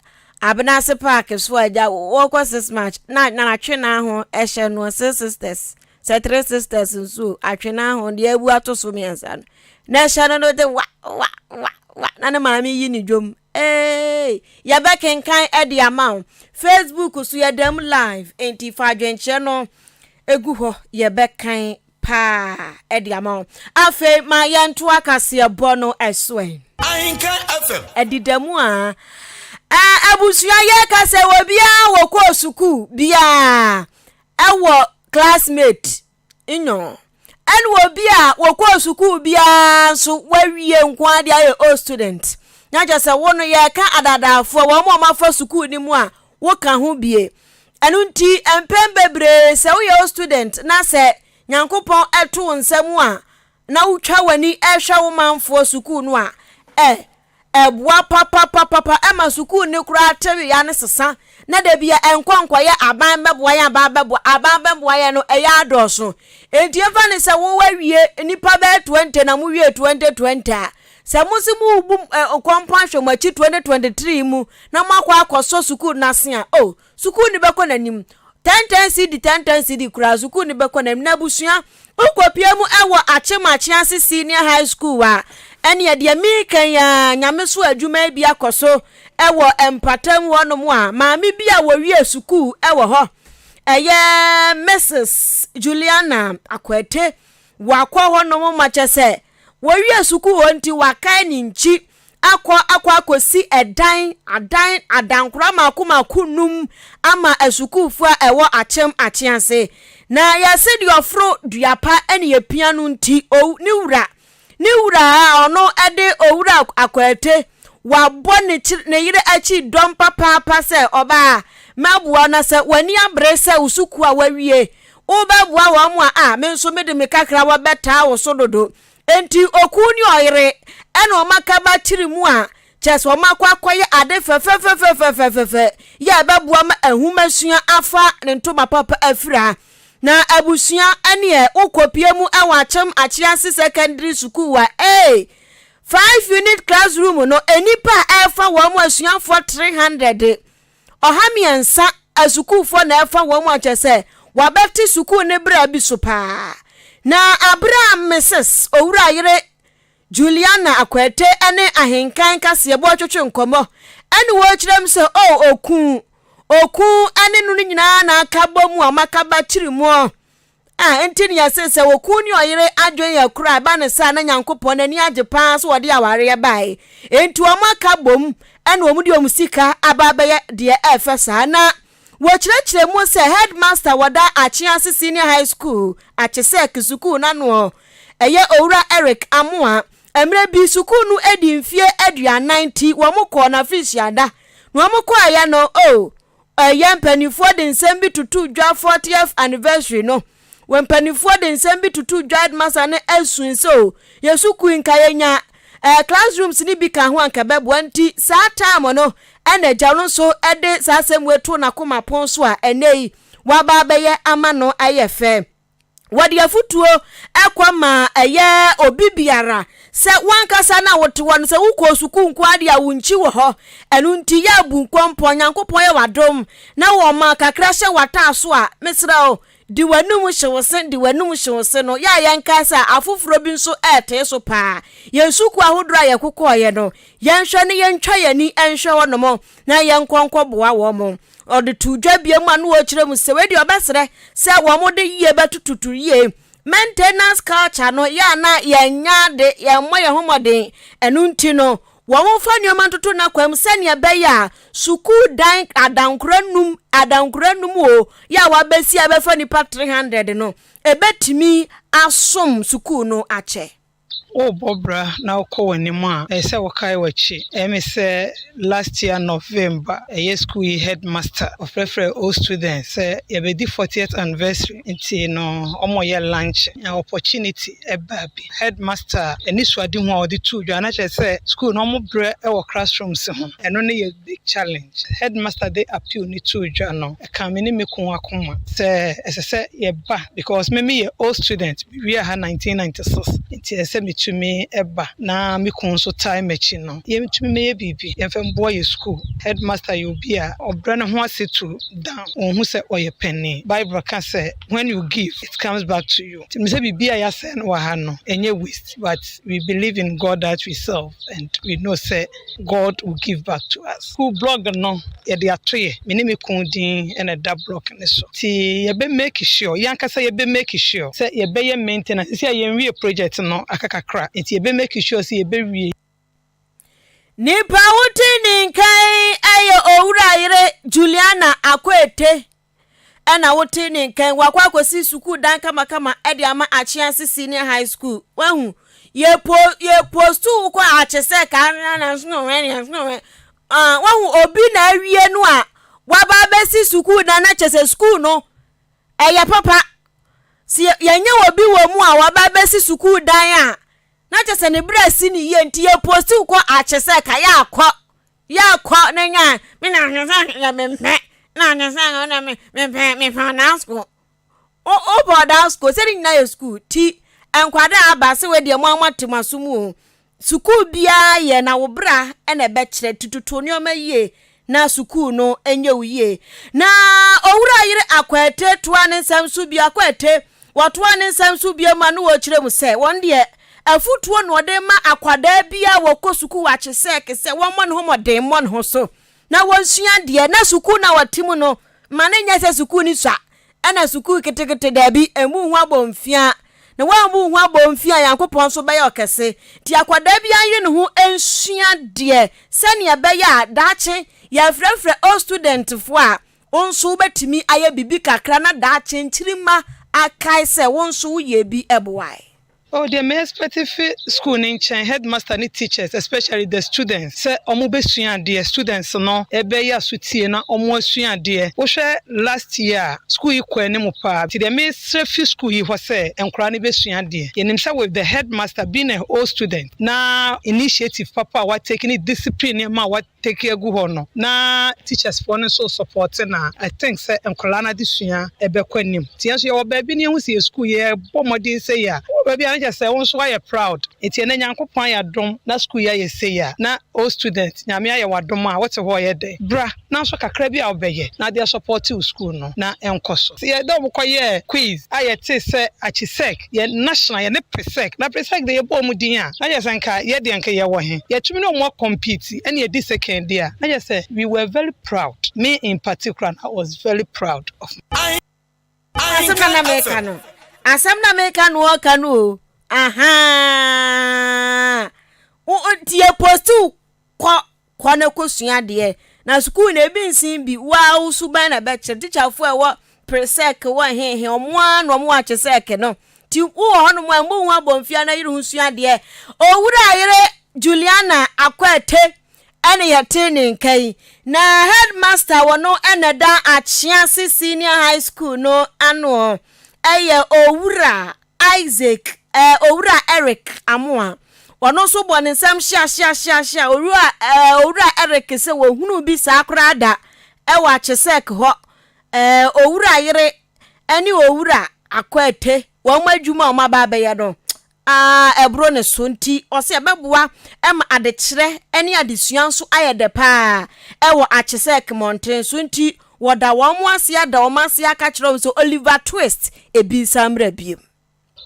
Abenase Park so a agya wɔkɔ six march na na atwe n'aho hyɛ no six sisters sɛ three sisters nso atwe n'aho deɛ abu ato so mmiɛnsa no na ɛhyɛ no no de wa wa wa wa na ne maame yi ne dwom ee yɛbɛkenkan ɛde ama wo Facebook so yɛda mu live nti fa adwenkyerɛ no egu hɔ yɛbɛkan paa de ama wo. Afei ma yɛntoa kaseɛbɔ no so ɛ. Ahenkan FM. Ɛdeda mu a, abusua yɛka sɛ obiara wɔkɔɔ sukuu biara ɛwɔ classmate nyɔ ɛne obi a wɔkɔɔ sukuu biara nso wawie nko adeɛ ayɛ old student na kyerɛ sɛ wo no yɛka adadaafoɔ wɔn a wɔafa sukuu no mu a woka ho bie. Ɛno nti, mpɛn bebree sɛ woyɛ wo student na sɛ Nyankopɔn to wo nsa mu a, na wotwa w'ani hwɛ wo manfoɔ sukuu no a, ɛ, ɛboa papapapapa ɛma sukuu no koraa tewea no sesa na da bia ɛnkɔ nkɔyɛ aban bɛboa yɛn aban bɛboa aban bɛboa yɛn no ɛyɛ adɔɔso. Enti ɛmfa ne sɛ wo wawie nnipa bɛyɛ 20 na mowie 2020 a, sɛ mo se morebu nkɔmpɔ ahwɛ mo akyi 2023 mu na moakɔ akɔsɔ sukuu no ase a, oh, sukuu no bɛkɔ n'anim. 10 10 cedi, 10 10 cedi koraa, sukuu no bɛkɔ n'anim. Na abusua, wokɔpie mu wɔ Akyem Akyease Senior High School a, ɛneɛ deɛ mereka yi ara, Nyame so adwuma yi bi akɔ so wɔ mpatam hɔnom a, maame bi a wɔwie sukuu wɔ hɔ, ɛyɛ Mrs. Juliana Akwete, wakɔ hɔnom ma kyɛ sɛ wɔwie sukuu hɔ nti wakae ne nkyi akɔ akɔ akɔsi ɛdan adan adankora mmaako mmaako num ama asukuufoɔ a ɛwɔ Akyem Akyease. Na yɛse deɛ ɔforo dua pa ne yɛpia no nti, ow, ne wura, ne wura a ɔno de Owura Akwaate, wabɔ ne kyiri, ne yere akyi dɔm papaapa sɛ, ɔbaa, mɛboa wo na sɛ w'ani abere sɛ wo sukuu a wawie, wobɛboa wɔn a, a, me nso mede me kakra wɔbɛtaa wo so dodo. Enti okun ne ɔyere na wɔn akaba tiri mu a, kyerɛ sɛ wɔn akɔ akɔyɛ ade fɛfɛfɛfɛfɛfɛfɛ yɛ a ɛbɛboa ma nhomasua afa ne ntoma papa afira. Na abusua ɛneɛ wokɔpie mu wɔ Akyem Akyease Secondary Sukuu a, ee, 5 unit classroom no, nnipa a ɛrefa wɔn asuafoɔ 300 300 asukuufoɔ na ɛfa wɔn mu a kyerɛ sɛ wɔabɛte sukuu no berɛ bi so paa. Na aberɛ a Mrs. Owurayere Juliana Akwete ne Ahenkan kaseɛbɔ retwetwe nkɔmmɔ ɛne wɔrekyerɛ mu sɛ oh okun okun ne no no nyinaa na aka bɔ mu a wɔaka ba kyiri muɔ. A Enti nea ɛsen sɛ okunu ne ɔyere adwene yɛ koro a ɛba ne saa na Nyankopɔn n'ani agye paa sɛ wɔde awareɛ bae. Enti wɔn aka bom na wɔn de wɔn sika aba abɛyɛ deɛ ɛfɛ saa. Na wɔkyerɛkyerɛ mu sɛ headmaster wɔ da Akyease Senior High School, Akyesɛk sukuu no ano, ɛyɛ Owura Eric Amoah. Mmerɛ bi sukuu no adi mfeɛ 40 nti wɔn kɔɔ n'afenhyia da. Na wɔn kɔeɛ no, oh, Ɛyɛ mpanimfoɔ de nsɛm bi totoo dwa 40th anniversary no wɔ mpanimfoɔ de nsɛm bi totoo dwa headmaster no asun sɛ o yɛ sukuu nka yɛnya eh, classrooms no bi ka ho anka bɛboa nti saa time no ɛna agya no nso de saa asɛm wei too n'akoma pon so a ɛnɛ yi waba abɛyɛ ama no ayɛ fɛ. Wɔde afotuo kɔ ma ɛyɛ obi biara sɛ wankasa na wote hɔ no sɛ wokɔɔ sukuu nko ara deɛ a wo nkyi wɔ hɔ. Ɛno nti yɛ abu nkɔmpɔ, Nyankopɔn yɛ w'adom na wɔma kakra hyɛ w'ataa so a, mesrɛ wo, di w'anum hye wo se, di w'anum hye wo se no, yɛ a yɛnkae sɛ afoforɔ bi nso ɛretee so paa. Yɛn sukuu ahodoɔ a yɛkokɔeɛ no, yɛnhwɛ ne yɛntwa yɛn ani nhwɛ hɔnom na yɛnkɔ nkɔboa wɔn. Ɔde too dwa bio mu a na ɔrekyerɛ mu sɛ wei deɛ ɔbɛsrɛ sɛ wɔde yie bɛtototo yie. Maintenance culture no yɛ a na yɛnyɛ ade, yɛmmɔ yɛn ho mmɔden. Ɛno nti no, wɔmfa nneɛma ntoto n'akwan mu sɛnea ɛbɛyɛ a sukuu dan adankora num, adankora num o, yɛ a wɔabɛsi a ɛbɛfa nnipa 300 no, ɛbɛtumi asom sukuu no akyɛ. Worebɔ bra na wokɔ w'anim a, ɛsɛ sɛ wokae w'akyi. Ɛyɛ me sɛ last year November, ɛyɛ school yi headmaster, ɔfrɛfrɛɛ old students sɛ yɛbɛdi 40th anniversary nti no wɔreyɛ lunch. Na opportunity baa bi. Headmaster anisoadehu a ɔde too dwa na kyerɛ sɛ school no wɔbrɛ wɔ classrooms ho. Ɛno ne yɛ big challenge. Headmaster de appeal no too dwa no, ɛkaa me ne me kunu akoma sɛ ɛsɛ sɛ yɛba because me meyɛ old student, mewiee ha 1996 nti ɛsɛ sɛ metumi ba na me kunu nso tae m'akyi no yɛntumi mmɛyɛ biribi yɛmfa mboa yɛ school. Headmaster yɛ obi a ɔbrɛ ne ho ase to down, ɔnhu sɛ ɔyɛ panin. Bible ka sɛ when you give it comes back to you. Nti menim sɛ biribi a yɛasɛe no wɔ ha no ɛnyɛ waste but we believe in God that we serve and we know sɛ God will give back to us. School blog no yɛde ato yɛ, me ne me kunu din na ɛda blog no so. Nti yɛbɛ make sure, yɛn ankasa yɛbɛ make sure sɛ yɛbɛyɛ maintenance. Sisi a yɛnwie project no aka kakra, nti yɛbɛ make sure sɛ yɛbɛwie. Nipa a wote ne nka yi yɛ Owura yere Juliana Akoete. Ɛna wote ne nka yi, wakɔ akɔsi sukuu dan kamakama de ama Akyease Senior High School. Wahu, yɛpo yɛpostu wo kɔ akye sɛ kaa wahu obi na awie no a waba abɛsi sukuu dan na kyɛ sɛ sukuu no ɛyɛ papa. Sɛ yɛnyɛ obi wɔ mu a waba abɛsi sukuu dan a na kyɛ sɛ ne berɛ asi ne yie nti yɛposti wo kɔ akye sɛ ka yɛ akɔ Yɛkɔ na nya me na hwɛ sɛ yɛ me mpɛ na hwɛ sɛ na me mepɛ mepɛ ɔdaa sukuu o wopɛ ɔdaa sukuu sɛ ne nyinaa yɛ sukuu ti nkwadaa aba sɛ wei deɛ mo a moate mo aso mu o sukuu biara yɛ na wo bra na ɛbɛkyerɛ tututu nneɛma yie na sukuu no nyɛ wo yie na owura yere akwaate toa ne nsɛm so bio akwaate Wɔtoaa ne nsɛm so bio ma no wɔkyerɛ mu sɛ wɔn deɛ afutuo na wɔde ma akwadaa bi a wɔkɔ sukuu wɔ Akyesɛɛke sɛ wɔmmɔ ne ho mmɔden mmɔ ne ho so na wɔnsua adeɛ na sukuu no a wɔte mu no ma no nyɛ sɛ sukuu no sua ɛna sukuu ketekete daabi mmu ho abɔnfia na wɔammu ho abɔnfia a Nyankopɔn nso bɛyɛ ɔkɛse nti akwadaa bi ayere ne ho nsua adeɛ sɛnea ɛbɛyɛ a daakye yɛfrɛfrɛ old studentfoɔ a Wo nso wobɛtumi ayɛ biribi kakra na daakye nkyirimma akae sɛ wo nso woyɛɛ bi boae. Oh deɛ me expect fi school no nkyɛn, headmaster ne teachers especially the students sɛ ɔmo bɛ sua adeɛ, students no bɛ yɛ asotie na ɔmo asua adeɛ. Wo hwɛ last year a, school yi kɔ anim paa, nti deɛ me srɛ fi school yi hɔ sɛ nkwadaa no bɛ sua adeɛ. Yɛ nim sɛ with the headmaster being a old student na initiative papa a wa take ne discipline nneɛma a wa take agu hɔ no na teachers foɔ no nso support no a, I think sɛ nkwadaa no adesua bɛkɔ anim. Nti yɛn nso yɛwɔ baabi na yɛhu sɛ yɛn sukuu yɛbɔ mmɔden sei a, wowɔ baabi a na kyerɛ sɛ wo nso woayɛ proud. Nti ɛnnɛ Nyankopɔn ayɛ adom na sukuu yi ayɛ sei a, na old student, Nyame ayɛ wo adom a wote hɔ reyɛ dɛn? Bra na nso kakra bi a wobɛyɛ na de asupporte wo sukuu no na ɛnkɔ so. Yɛde wɔn kɔyɛɛ quiz a yɛtee sɛ Achisec yɛ national, yɛne Presec, na Presec deɛ yɛbɔɔ wɔn din a, na kyerɛ sɛ nka yɛ deɛ nka yɛwɔ he? Yɛatumi ne wɔn akɔmpiti ɛna yɛdi second deɛ a, na kyerɛ sɛ we were very proud, me in particular no, I was very proud of my. Asɛm na na meka no. Asɛm na meka no ɔka no o. Ahaa. Nti yɛ post kɔ Kɔ na kɔsua adeɛ. Na sukuu no ebi nsen bi, wo ara wo suban na ɛbɛkyerɛ. Tikyafoɔ a ɛwɔ presɛk wɔ hehe, wɔn ara na wɔn wɔ akyesɛk no. Nti wowɔ hɔnom a, mmu wo ho abɔmfia na yere ho sua adeɛ. Owura yere Juliana Akwete ɛne yɛte ne nka yi. Na headmaster wɔ no ɛna ɛda Akyease Senior High School no ano ɛyɛ Owura Isaac eh, Owura Eric Amoah. Ɔno nso bɔ ne nsam hyeahyeahyeahyea. Owura eh, Owura Eric sɛ wɔhunuu bi saa koraa da ɛwɔ Akyesɛk hɔ. Eh, Owura yere ɛne Owura Akwaete wɔn adwuma a wɔn aba abɛyɛ no ah, ɛboro ne so nti ɔsɛ ɛbɛboa ma adekyerɛ ne adesua nso ayɛ dɛ paa ɛwɔ Akyesɛk mmɔnten so nti Wɔda wɔn ase ada wɔn ase aka kyerɛ wɔn sɛ Oliver Twist ebi nsan mmra bio.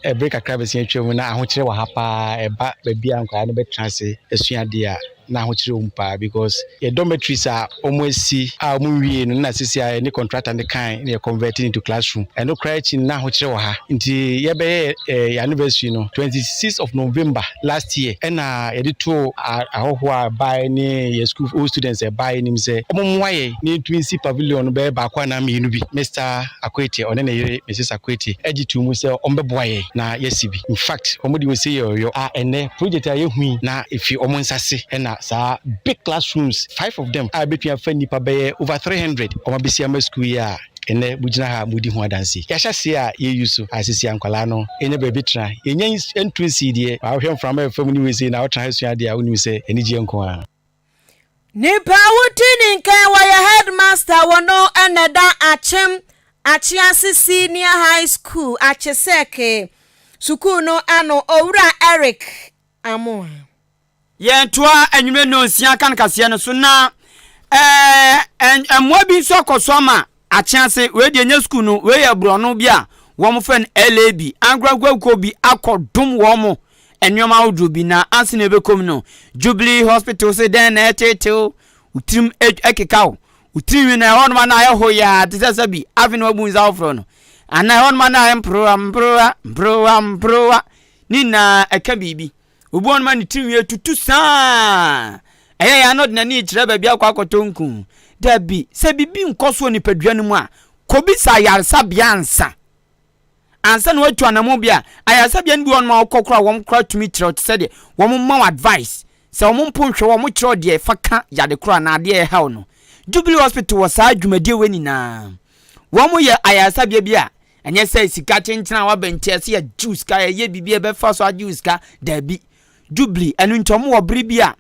Bere kakra abɛsen atwam na ahokyere wɔ ha paa. Ɛba baabi a nkwadaa no bɛtena ase asua adeɛ a, na ahokyere wɔ mu paa because yɛ dormitories a wɔn asi a wɔn nwie no na sisi a yɛne contractor no kan na yɛ convert into classroom. Ɛno koraa akyi no na ahokyere wɔ ha nti yɛbɛyɛ yɛ anniversary no 26 of November last year ɛna yɛde too ahɔhoɔ a baeɛ ne yɛ school old students ɛbaeɛ anim sɛ wɔn mmoa yɛn na yɛntumi nsi pavilion no bɛyɛ baako anaa mmienu bi. Mister Akwete ɔne ne yere Mrs Akwete gye too mu sɛ wɔbɛboa yɛn na yɛasi bi. In fact wɔn de wɔn yɛ ɔyɔ a ɛnɛ project a yɛhu yi na efi wɔn nsa ase ɛna saa big classrooms five of them a ebetumi afa nnipa bɛyɛ over 300 wɔn abɛsi ama school yi a ɛnɛ mogyina ha a modi ho adanse. Yɛahyɛ aseɛ a yɛyi so a sisi a nkwadaa no ɛnya baabi tena. Yɛnya ntu nsii deɛ, wohwɛ mframa a ɛfa mu ne wei sei na wotena ha sua adeɛ a wonim sɛ anigyeɛ nko ara. Nipa a wodi ne nkan wɔyɛ headmaster wɔ no na ɛda Akyem Akyease Senior High School, Akyesɛke, sukuu no ano, Owura Eric Amoah. Yɛntoa anwummerɛ nnɔnsia kan kaseɛ no so na ɛɛ mmoa bi nso akɔ so ama akye ase. Wei deɛ nyɛ sukuu no, wei yɛ borɔno bi a wɔfrɛ no LAB. Ankorankorɛ bi akɔ dom wɔn nneɛma ahodoɔ bi na ansa na ɛbɛkɔ mu no, Jubilee Hospital se dɛn na ɛtetew wo tirim ɛkeka wo wo tirinwi na ɛhɔ nom na ayɛ hoyaa te sɛ sɛbi afei na wabu nsa foforɔ no anaa ɛhɔ nom na ayɛ mporowa mporowa mporowa mporowa ne nyinaa ɛka biribi. Obi wɔ hɔ nom a ne tirinwi atutu saa. Ɛyɛ yɛ a na ɔde n'ani rekyerɛ baabi akɔ akɔtɔ nku. Dabi, sɛ biribi nkɔ so wɔ nipadua no mu a, kɔbisa ayaresabea ansa. Ansa na watu anammɔn bi a, ayaresabea no bi wɔ hɔ nom a wokɔ koraa wɔn koraa tumi kyerɛ wo te sɛ deɛ wɔn ma wo advice. Sɛ wɔn mpo nhwɛ wo a, wɔn kyerɛ wo deɛ fa ka yade korɔ anaa adeɛ a ɛha wo no. Jubilee Hospital wɔ saa dwumadie wei nyinaa. Wɔn yɛ ayaresabea bi a Ɛnyɛ sɛ sika kyenkyen a waba nti ɛsɛ yɛgye wo sika, yɛyɛ biribi a ɛbɛfa so agye wo sika. Daabi. Jubilee, ɛno nti wɔn wɔ bere bi a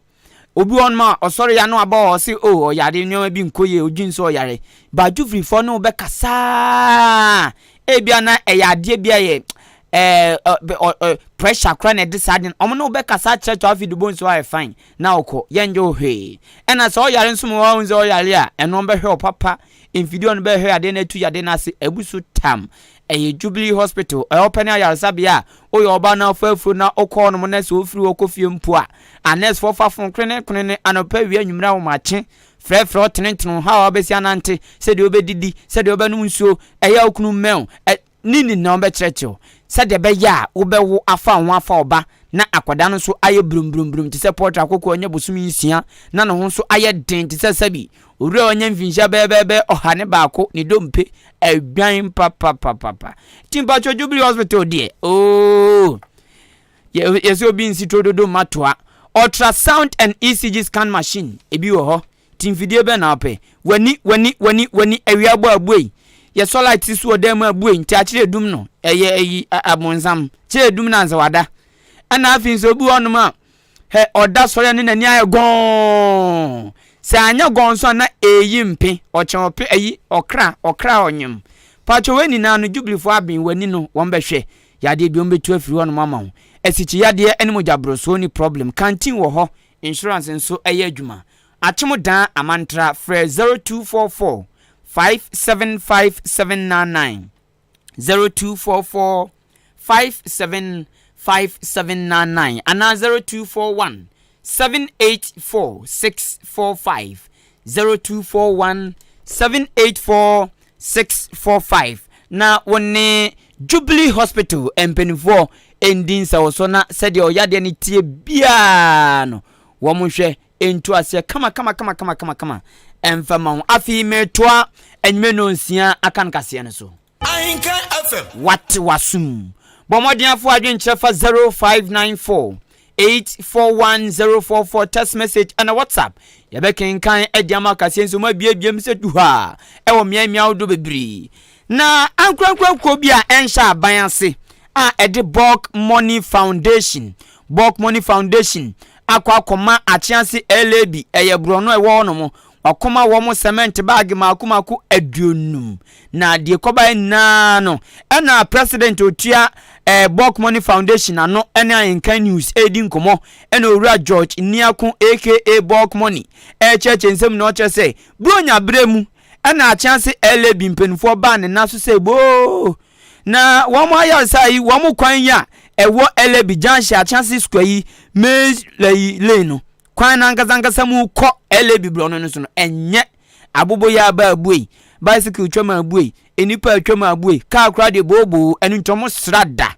obi wɔ hɔnom a ɔsɔre ya no aba hɔ ɔse o oh, ɔyare nneɛma bi nkɔ yie, odwin sɛ ɔyare. Ba Jubileefoɔ ne wo bɛkasaa. Ebia na ɛyɛ adeɛ bi a yɛ ɛɛ pressure koraa na ɛde saa de no. Wɔn ne wo bɛkasa akyerɛkyerɛ afei de bo nso ayɛ fine na ɔkɔ yɛngye wo hwee. Ɛna sɛ ɔyare nso ma wɔn sɛ ɔyare a ɛno wɔn bɛhwɛ wo papa. Mfidie a ɔno bɛhwɛ yadeɛ no atu yadeɛ no ase abu so tam. Ɛyɛ Jubilee Hospital, ɛhɔ pɛ ne ayaresabea a woyɛ ɔbaa na wofa afuro na wokɔ hɔnom na sɛ wofiri hɔ kɔ fie mpo a, anɛɛsefoɔ fa fon krenekrenene anɔpa, awia, anwummerɛ, ahomakye frɛfrɛ wo tenetene wo how a wobɛsi anante, sɛdeɛ wobɛdidi, sɛdeɛ wobɛnom nsuo, ɛyɛ a wo kunu mmɛn wo, ne nyinaa wɔbɛkyerɛkyerɛ wo sɛdeɛ ɛbɛyɛ a wobɛwo afa wo ho afa wo ba na akwadaa no nso ayɛ brombrombrом te sɛ pɔltra akoko a ɔnya bosome nsia na ne ho nso ayɛ den te sɛ sɛbi owura a ɔnya mfinhyia bɛyɛbɛyɛbɛyɛ 101 ne dompe adwan papapapapa. Nti mpakyɛ Jubilee Hospital deɛ ooo yɛsɛ obi nsi turo dodo matoa. Ultrasound and ECG scan machine ebi wɔ hɔ. Ti mfidie bɛn na wopɛ? W'ani, w'ani, w'ani, w'ani, awia bɔ abuei. Yɛsɔ light si so wɔ dan mu abuei, nti akyerɛ edum no, ɛyɛ ayi, abonsam. Kyerɛ edum no ansa wada. Ɛna afei nso obi wɔ hɔnom a, hɛ, ɔda sɔre a ne n'ani ayɛ gɔɔn. Sɛ anyɛ gɔɔn nso a na ɛreyi mpe, ɔkyɛn ɔpe, ayi, ɔkra, ɔkra a ɔnyem. Paatwa wei nyinaa no, Jubileefoɔ aben w'ani no, wɔn bɛhwɛ. Yadeɛ bi wɔn bɛtu afiri hɔnom ama wo. Asikyi yadeɛ ne mogya borosoɔ ni problem. Canteen wɔ hɔ, insurance nso ɛyɛ adwuma. Akyem Dan Amantra frɛ 0244 575 799, 0244 575 799 anaa 0241 784 645, 0241 784 645 na wo ne Jubilee Hospital mpanimfoɔ ndi nsɛwɔso na sɛdeɛ ɔyadeɛ no teɛ biara no wɔn nhwɛ ntu aseɛ kama kama kama kama kama kama ɛmfa ma wo. Afei metoa anwummerɛ nnɔnsia aka no kaseɛ no so. Ahenkan FM. Wate w'asom. Bɔ mmɔden afo adwenkyerɛ fa 0594 841044 text message ɛna WhatsApp. Yɛbɛkenkan adi ama kaseɛ nso mu abiebiem sɛ duhaa ɛwɔ mmeammea ahodoɔ bebree. Na ankorankora kuo bi a ɛnhyɛ aban ase a ɛde Bulk Money Foundation, Bulk Money Foundation, akɔ akɔma Akyease LAB, ɛyɛ borɔno a ɛwɔ hɔ nom, wakɔma wɔn cement baage mako mako 50. Na deɛ kɔbaeɛ nyinaa no, ɛna president otua eh, Bulk Money Foundation ano ɛne Ahenkan News ɛredi nkɔmmɔ, ɛna owura George Niako aka Bulk Money ɛrekyerɛkyerɛ nsɛm na ɔkyerɛ sɛ Buronya berɛ mu ɛna Akyease LAB mpanimfoɔ baa ne nan so sɛ boo Na wɔn ayaresa yi, wɔn kwan yi a ɛwɔ Elebi Junction, Akyase Square yi, Main lane no. Kwan no ankasa ankasa mu kɔ LAB borɔno no so no, ɛnyɛ aboboyaa aba abuei, bicycle twam abuei, nnipa atwam abuei, kaa koraa deɛ booboo, ɛno nti wɔn sra da.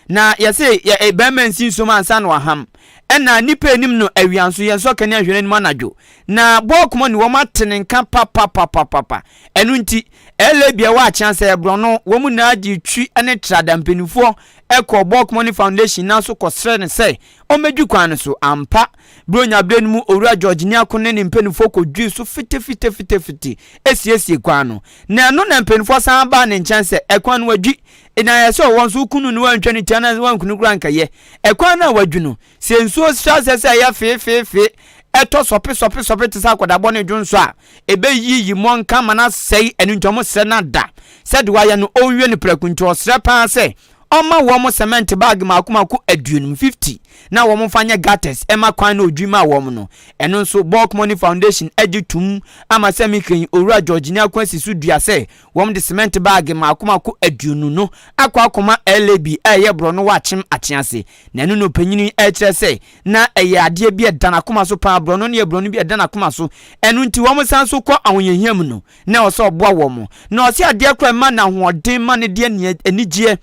Na yɛse yɛ e, bɛrima nsi nsuom ansa na waham. Ɛna nnipa anim no awia nso yɛn nso kanea hwɛ n'anim anadwo. Na bɔɔkoma ni wɔn ate ne nka papapapapapa. Ɛno nti, LAB a ɛwɔ Akyea sɛ borɔno, wɔn nyinaa gye twi ne trada mpanimfoɔ kɔɔ Bulk Money Foundation nan so kɔsrɛ no sɛ ɔmmɛdwi kwan no so. Ampa, Buronya berɛ no mu Owura George Nyarko ne ne mpanimfoɔ kɔdwii so fitefitefitefite siesie kwan no. Na ɛno na mpanimfoɔ san baa ne nkyɛn sɛ ɛkwan no wadwi, na ayɛ sɛ ɔwɔ nso woku no na woantwa ne ti anaa woanku no koraa nkɛyɛ. Ɛkwan no a wadwi no, sɛ nsuo hyɛ aseɛ sɛ ɛyɛ feefeefee, ɛtɔ sɔpesɔpesɔpe te sɛ akwadaa bɔne dwonsɔ a, ɛbɛyiyi mmɔnka ma no asɛe, ɛno nti wɔsrɛ no ada sɛ deɛ wayɛ no ɔnwie no prɛko nti ɔsrɛ paa sɛ ɔmma wɔn cement bag mako mako 50, 50, na wɔn mfa nyɛ gutters ɛma kwan no ɔdwi maa wɔn no. Ɛno nso Bulk Money Foundation agye tum ama sɛ meka yi Owura George Nyarko asi so dua sɛ wɔn de cement bag mako mako 20 no akɔ akɔma LAB a ɛyɛ borɔno wɔ Akyem Akyease. Na ɛno na ɔpanyin yi ɛrekyerɛ sɛ na ɛyɛ adeɛ bi a ɛda n'akoma so paa, borɔno no yɛ borɔno bi a ɛda n'akoma so, ɛno nti wɔn san so kɔ ahohiahia mu no, na ɛwɔ sɛ ɔboa wɔn. Na ɔse adeɛ koraa ɛma no ahoɔden ma no de anigyeɛ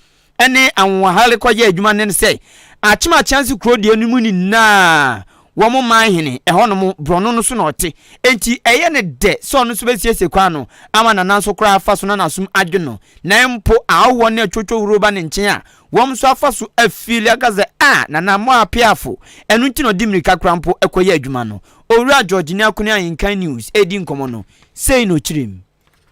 ne ahoɔhare kɔyɛ adwuma ne sɛ, Akyem Akyease kuro deɛ no mu nyinaa wɔn man hene, ɛhɔnom borɔno no so na ɔte, enti ɛyɛ no dɛ sɛ ɔno nso bɛsiesie kwan no ama nana nso koraa afa so na n'asom adwo no, na mpo ahɔhoɔ ne atwotwo horow ba ne nkyɛn a, Wɔn nso afa so afeeli aka sɛ, Ah, Nana, mo apeafo! Ɛno nti na ɔde mmirika koraa mpo kɔyɛ adwuma no. Owura George Nyarko ne Ahenkan News redi nkɔmmɔ no, sei na ɔkyerɛɛ mu.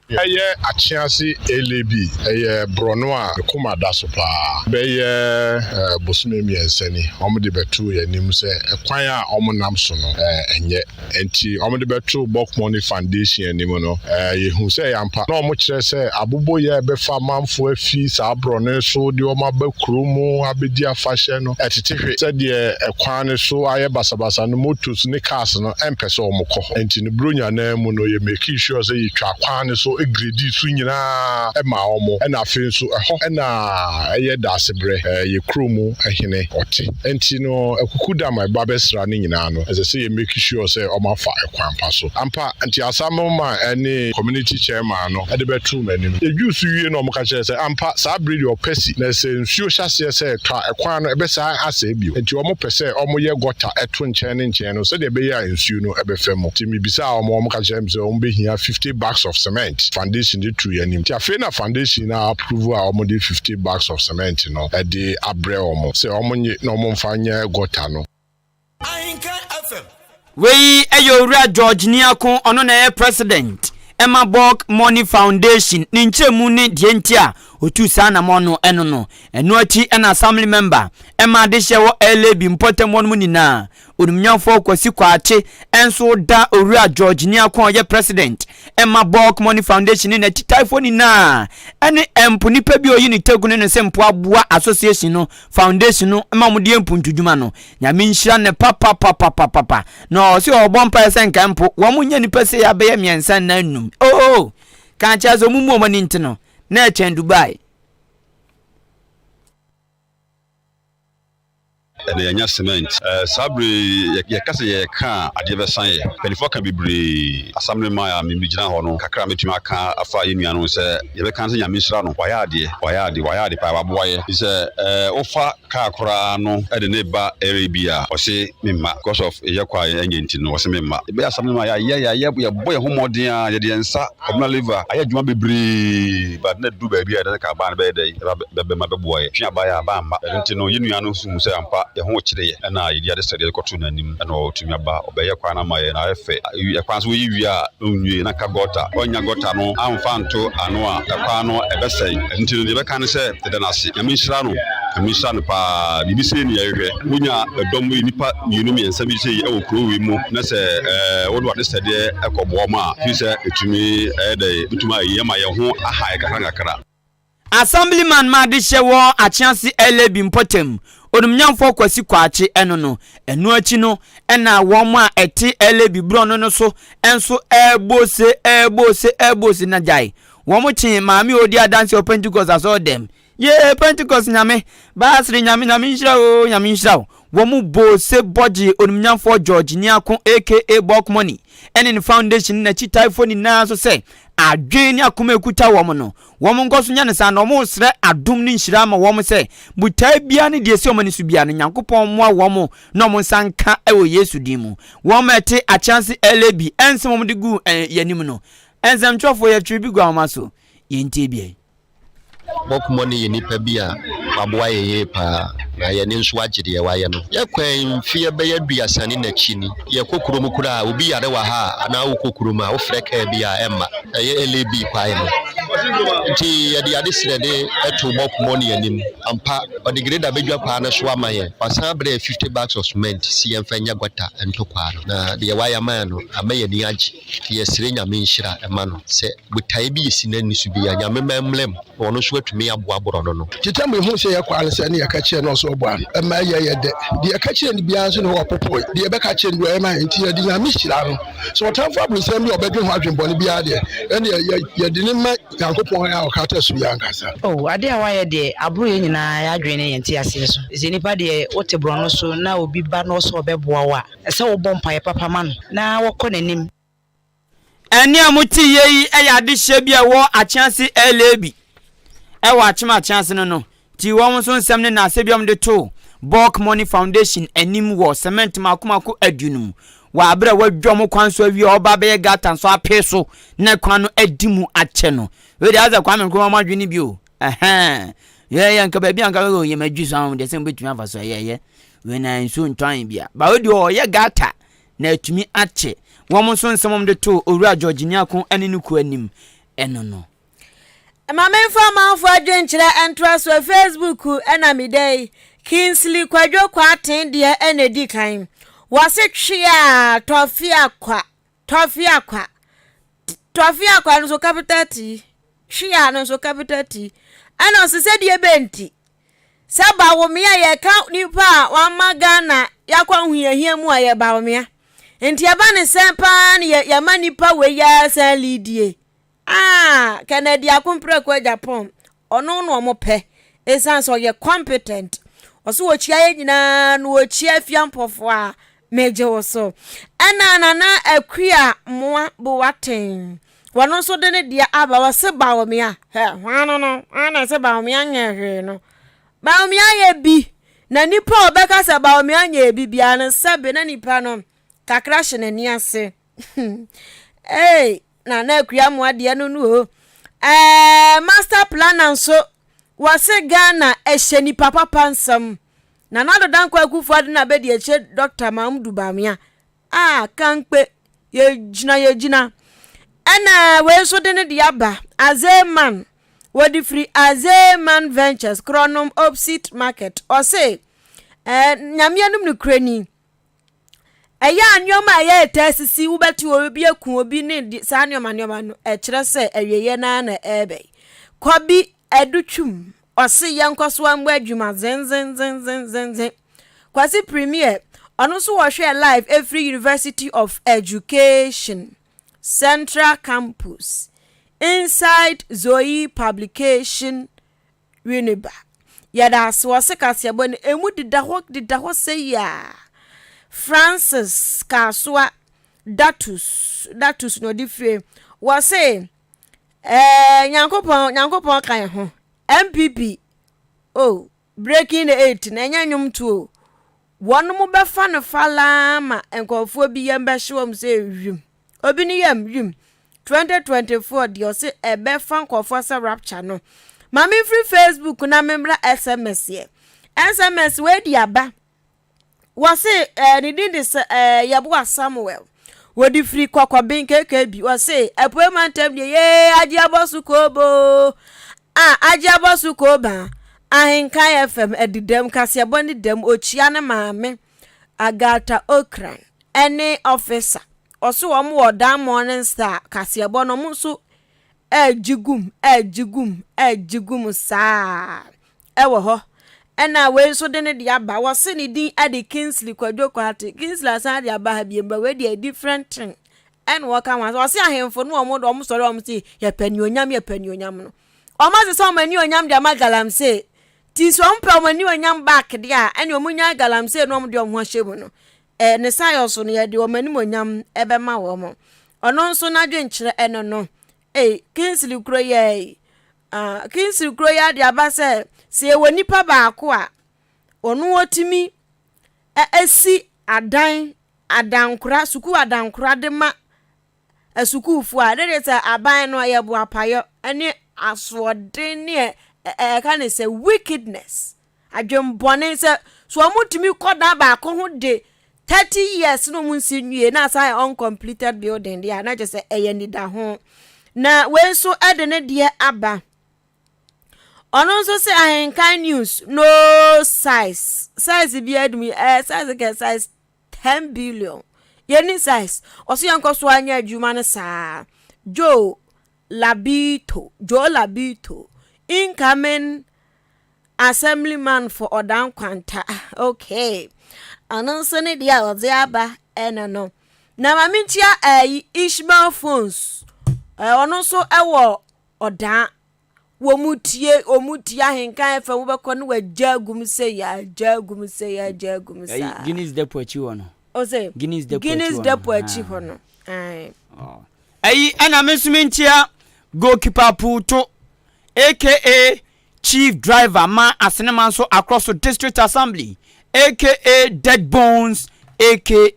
Ɛyɛ Akyease LAB, ɛyɛ borɔno a me koma da so paa. Bɛyɛ bosome mmiɛnsa ni, wɔde bɛtoo yɛn anim sɛ kwan a wɔnam so no, ɛnyɛ. Enti wɔde bɛtoo Bokmoni Foundation anim no, yɛhuu sɛ ɛyɛ ampa. Na wɔkyerɛ sɛ aboboyaa a ɛbɛfa amanfoɔ afi saa borɔno so de wɔn aba kuro mu abɛdi afahyɛ no, ɛtete hwe. Sɛdeɛ ɛkwan no so ayɛ basabasa no, motos ne cars no mpɛ sɛ wɔkɔ hɔ. Enti no Buronya no ara mu no, yɛ makii sure sɛ yɛtwaa kwan no so gradii so nyinaa maa wɔn. Ɛna afei nso ɛhɔ na ɛyɛ Daasebrɛ, yɛ kuro mu hene, ɔte. Enti no akukudam a ɛba bɛsra no nyinaa no, ɛsɛ sɛ yɛ make sure sɛ wɔafa kwan pa so. Ampa, nti Asamoah ne community chairman no de bɛtoo m'anim. Yɛdwuu so wie no wɔka kyerɛɛ sɛ ampa saa bere deɛ ɔpɛ si, na sɛ nsuo hyɛ aseɛ sɛ ɛtɔ a, ɛkwan no ɛbɛsan asɛe bio. Enti wɔpɛ sɛ wɔyɛ gɔta to nkyɛn ne nkyɛn no sɛdeɛ ɛbɛyɛ a nsuo no bɛfa mu. Nti mebisaa wɔn, wɔka kyerɛɛ me sɛ wɔbɛhia 50 bags of cement. Foundation de too yɛn anim. Nti afei na foundation no approve a wɔde 50 bags of cement no de abrɛ wɔn sɛ wɔnnye na wɔmfa nyɛ gɔta no. Wei yɛ Owura George Nyarko, ɔno na ɛyɛ President ma Bulk Money Foundation. Ne nkyerɛmu ne deɛ nti a ɔtuu saa anamɔn no ɛno no. Ɛno akyi na Assembly Member ma adehyeɛ wɔ LAB mpɔtam hɔ nom nyinaa, Onimnyamfoɔ Kwasi Kwakye nso da Owura George Nyarko a ɔyɛ President ma Bulk Money Foundation ne n'akyitaefoɔ nyinaa ne mpo nipa bi a ɔyi ne taku ne ne se mpo aboa association no foundation no ma wɔde yɛ mpuntudwuma no. Nyame nhyira no papapapapapa. Na ɔse ɔbɔ mpaeɛ sɛ nka mpo wɔn nyɛ nipa sei abɛyɛ mmiɛnsa nnan nnum. Oo! Ka kyerɛ sɛ wɔn mu wɔn ani nte no na ɛkyɛn Dubai. Ɛnna yɛanya cement. Saa bere yi, yɛka sɛ yɛreka a, adeɛ bɛsa yɛ. Mpanimfoɔ aka bebree. Assemblyman a megyina hɔ no, kakra a mɛtumi aka afa yɛn nua no ho sɛ, yɛbɛka sɛ Nyame nhyira no. Wayɛ adeɛ, wayɛ ade, wayɛ ade paa, waboa yɛ. Firi sɛ wofa kaa koraa no de no reba area bi a, ɔse memma. Because of yɛyɛ kɔ a ɛnyɛ nti no, ɔse memma. Yɛbɛyɛ assemblyman, yɛayɛ, yɛayɛ, yɛbɔ yɛn ho mmɔden ara, yɛde yɛn nsa, Kwabena Lever ayɛ adwuma bebree but na ɛduru baabi a yɛde ka aban no bɛyɛ dɛn ɛba bɛma bɛboa yɛ. Twe aban a aban amma. Ɛno nti no yɛn nua no nso hu sɛ ampa yɛn ho rekyere yɛ ɛna yɛde adesrɛdeɛ kɔtoo n'anim ɛna ɔtumi aba ɔbɛyɛ kwan no ama yɛ na ayɛ fɛ. Ɛkwan nso woyi wie a na ɔnwie na nka gɔta. Ɔnnya gɔta no amfa anto ano a ɛkwan no ɛbɛsɛe. Ɛno nti no deɛ yɛbɛka ne sɛ yɛda no ase. Nyame nhyira no. Nyame nhyira no paa. Biribi sei ne yɛhwehwɛ. Wonya dɔm yi nnipa mmienu mmiɛnsa bi sei wɔ kuro wei mu na sɛ wode w'adesrɛdeɛ kɔboa wɔn a, firi sɛ ɛtumi ɛyɛ dɛ, ɛbɛtumi ayɛ yie ama yɛn ho aha yɛn kakra nkakra. Assemblyman ma adehyeɛ wɔ Akyease LAB mpɔtam, Onimnyamfoɔ Kwasi Kwakye ɛno no. Ɛno akyi no ɛna wɔn a ɛte LAB borɔno no so nso ɛrebɔ ose, ɛrebɔ ose, ɛrebɔ ose na gyae. Wɔn kyee maame a ɔredi adanseɛ wɔ Pentecost asɔredɛm. Yee Pentecost nyame, Baasere nyame, nyame nhyira oo, nyame nhyira wo. Wɔn bɔɔ se bɔ gyee Onimnyamfoɔ George Nyarko aka Bulk Money ne ne foundation ne n'akyitaefoɔ nyinaa so sɛ adwene ne akoma a ɛkuta wɔn no, wɔn nkɔ so nyɛ no saa na wɔresrɛ adom ne nhyira ama wɔn sɛ botae biara ne deɛ ɛsi wɔn ani so biara no Nyankopɔn mmoa wɔn na wɔn nsa nka wɔ Yesu din mu. Wɔn a ɛte Akyease LAB nsɛm a wɔde guu yɛn anim no, nsɛmtwerɛfoɔ yɛtwere bi gu ahoma so, yɛntie bi ɛ. Bɔkmɔ no yɛ nipa bi a waboa yɛn yie paa na yɛn ani nso agye deɛ wayɛ no. Yɛkɔɛ mfeɛ bɛyɛ aduasa ne nakyi ni, yɛkɔ kurom koraa a obi yare wɔ ha a anaa wokɔ kurom a wofrɛ kaa bi a ɛmma, ɛyɛ LAB kwan no nti yɛde adesrɛde too Bɔkmɔ no anim. Ampa ɔde grader bɛdwa kwaa no so ama yɛn, wasan abrɛ yɛn 50 bags of cement si yɛmfa nyɛ gɔta nto kwaa no na deɛ wayɛ ama yɛn no ama yɛn ani agye. Nti yɛsrɛ Nyame nhyira ma no sɛ botaeɛ bi yɛsi n'ani so biaa Nyame ma ɛmmra mu na ɔno nso atumi aboa borɔno no. Tete mu ehuu sɛ yɛkɔ ara ne sɛ ne yɛka kyerɛ no ɔsɛ ɔboa no ɛma ɛyɛ yɛ dɛ deɛ yɛka kyerɛ no biara nso ne hɔ ɔpopoe deɛ yɛbɛka kyerɛ no biara ɔyɛ ma yɛn nti yɛde Nyame hyira no sɛ ɔtamfo abonsam bi a ɔbɛdwen ho adwen bɔne biara deɛ ɛndeɛ yɛ yɛde no ma Nyankopɔn a ɔkata so yi ankasa. Oh, adeɛ a woayɛ deɛ, aboro yɛn nyinaa yɛn adwene ne yɛn nteaseɛ so. Sɛ nipa deɛ, wote borɔno so na obi ba na ɔsɛ ɔbɛboa wo a, Ɛsɛ sɛ wobɔ mpaeɛ papa ma no na wɔkɔ n'anim. Ɛnne a mote yɛ yi yɛ adehyeɛ bi a ɛwɔ Akyease LAB ɛwɔ Akyem Akyease no no nti wɔn nso nsɛm ne naasɛ bi a wɔde too Bulk Money Foundation anim wɔ cement mako mako aduonum wɔ abere a wɔadwa wɔn kwan so awie a ɔba abɛyɛ gata nso apee so na kwan no adi mu akyɛ no. Wei deɛ asɛ Kwame Nkrumah mo adwene bi o. Ɛhɛn. Yɛ yɛ nka baabi a nka bɛyɛ yɛ madwi so ahom deɛ sɛ mobɛtumi afa so ɛyɛ ɛyɛ. Wei na nsuo ntɔ anyi bia. Ba wei deɛ ɔyɛ gata na atumi akye. Wɔn nso nsɛm wɔn de too Owura George Nyako ne ne kuo anim ɛno no. Ma memfa amanfoɔ adwenkyerɛ ntoa so Facebook na meda yi. Kingsley Kwadwo Kwarteng deɛ na ɛdi kan. Wɔse tweaa tɔfea kwa. Tɔfea kwa. Tɔfea kwa no nso capital T. Twea no nso capital T. Ɛna ɔse sɛdeɛ bɛnti sɛ Bawumia yɛka nipa a wama Ghana yɛakɔ ahohiahia mu a yɛ Bawumia. Nti ɛba ne sɛn paa ne yɛma nipa wei yɛ sɛn liidie. Ah, Kennedy Akompreko Agyapong, ɔno na wɔn pɛ. Ɛsiane sɛ ɔyɛ competent. Ɔso wɔkyia yɛ nyinaa na wɔkyia afia mpɔfoɔ a megye wo so. Ɛna Nana Akua Mmoa Boateng, wɔn nso de ne deɛ aba wɔse Bawumia. Hɛ, hwan no no, hwan na ɛsɛ Bawumia nyɛ hwee no. Bawumia yɛ bi, na nipa a ɔbɛka sɛ Bawumia nyɛ bi biara no sɛbe na nipa no kakra hyɛ n'ani ase. Hey, Nana Akua Amoah deɛ no no o. Ɛɛ master planner nso wɔse Ghana ɛhyɛ nipa papa nsam. Nana Addo Dankwa Akufo-Addo na bɛdi akyire Dr. Mahamudu Bawumia. Ah, kankpe yɛgyina yɛgyina. Ɛna wei nso de ne deɛ aba Azeman wɔde firi Azeman Ventures korɔnom opposite market. Ɔse ɛɛ nyame anom nokorɛ ni. Ɛyɛ a nneɛma a ɛyɛ taa sisi, wobɛte obi aku obi ne saa nneɛma nneɛma no, ɛkyerɛ sɛ awieeɛ no ara na ɛrebɛn. Kɔbi Adutwum, ɔse yɛnkɔ so mmɔ adwuma zenzenzenzenzen. Kwasi Premier, ɔno nso wɔhwɛɛ live ɛfiri University of Education, Central Campus, inside Zoe Publication Winneba. Yɛda ase wɔ se kaseɛbɔ no emu deda hɔ deda hɔ sɛ yia. Francis Kasoa Datus Datus na ɔde fire wɔ se ɛɛ Nyankopɔn Nyankopɔn ka yɛn ho NPP oh breaking the eight na ɛnyɛ nnwom to o. Wɔn mo bɛfa no falaa ma nkurɔfoɔ bi yɛn bɛhye wɔn sɛ wim. Obi ne yam wim. 2024 deɛ ɔse ɛbɛfa nkurɔfoɔ sɛ rapture no. Ma memfiri Facebook na memmra SMS yɛ. SMS wei di aba. Wɔse eh, ne din de sɛ eh, Yɛboa Samuel. Wɔde firi kɔkɔben KKB. Wɔse apuei mantam deɛ yee agye abɔ so kooboo. A agye abɔ so koobaa. Ahenkan FM adidam kaseɛbɔ ne dam okyia ne maame Agatha Okran ne officer. Ɔso wɔn wɔ Dan Morning Star kaseɛbɔ no wɔn nso ɛregye gum ɛregye gum ɛregye gum saa ɛwɔ hɔ. Ɛna wei nso de ne de aba wɔse ne din ɛde Kingsley Kwadwo Kwate. Kingsley asan de aba ha biem ba wei deɛ different thing ɛna wɔka ho asɛm. Ɔse ahemfo no wɔn de wɔn sɔre wɔn se yɛpɛ anuonyam yɛpɛ anuonyam no. Wɔn asesa wɔn anuonyam de ama galamsey. Nti sɛ wɔn pɛ wɔn animuonyam back deɛ a, ɛne wɔn nya galamsey na wɔn de wɔn ho ahyɛ mu no. Ɛɛ ne sayɔ so no yɛde wɔn animuonyam ɛbɛma wɔn. Ɔno nso n'adwenkyerɛ ɛno no. Ei Kingsley kuro yɛ yi. Ah, Kingsley kuro yi ade aba sɛ sɛ yɛwɔ nipa baako a ɔno ɔtumi ɛsi adan adankora sukuu adankora de ma asukuufoɔ a, ne deɛ sɛ aban no ɛyɛ boapayɔ ne asoɔden ne ɛka ne sɛ wickedness, adwembɔne sɛ so wɔn tumi kɔ dan baako ho de 30 years na wɔn nsi nwie na asan yɛ uncompleted building deɛ a na kyerɛ sɛ ɛyɛ nidaho. Na wei nso de ne deɛ aba. Ɔno nso sɛ Ahenkan News no size size bi adum ɛɛ size kɛ size 10 billion yɛni size ɔso yɛn nkɔ so anyɛ adwuma no saa. Joe Labito, Joe Labito, incoming assemblyman for Ɔdan Kwanta. Okay, ɔno nso ne deɛ a ɔdze aba ɛno no. Na maame nkyia ɛyi Ishmael Phones, ɔno nso ɛwɔ Ɔdan. Wɔn tie Ahenkan FM, wobɛkɔ no wagya agum sɛ yɛ agya agum sɛ yɛ agya agum saa. Guinness Depot akyi hɔ no. Ɔsɛ Guinness Depot. Guinness Depot akyi hɔ no. Ɛyi ɛna me nso me nkyia goalkeeper Puuto, aka chief driver ma Asenema nso across so District Assembly, aka Dead Bones, aka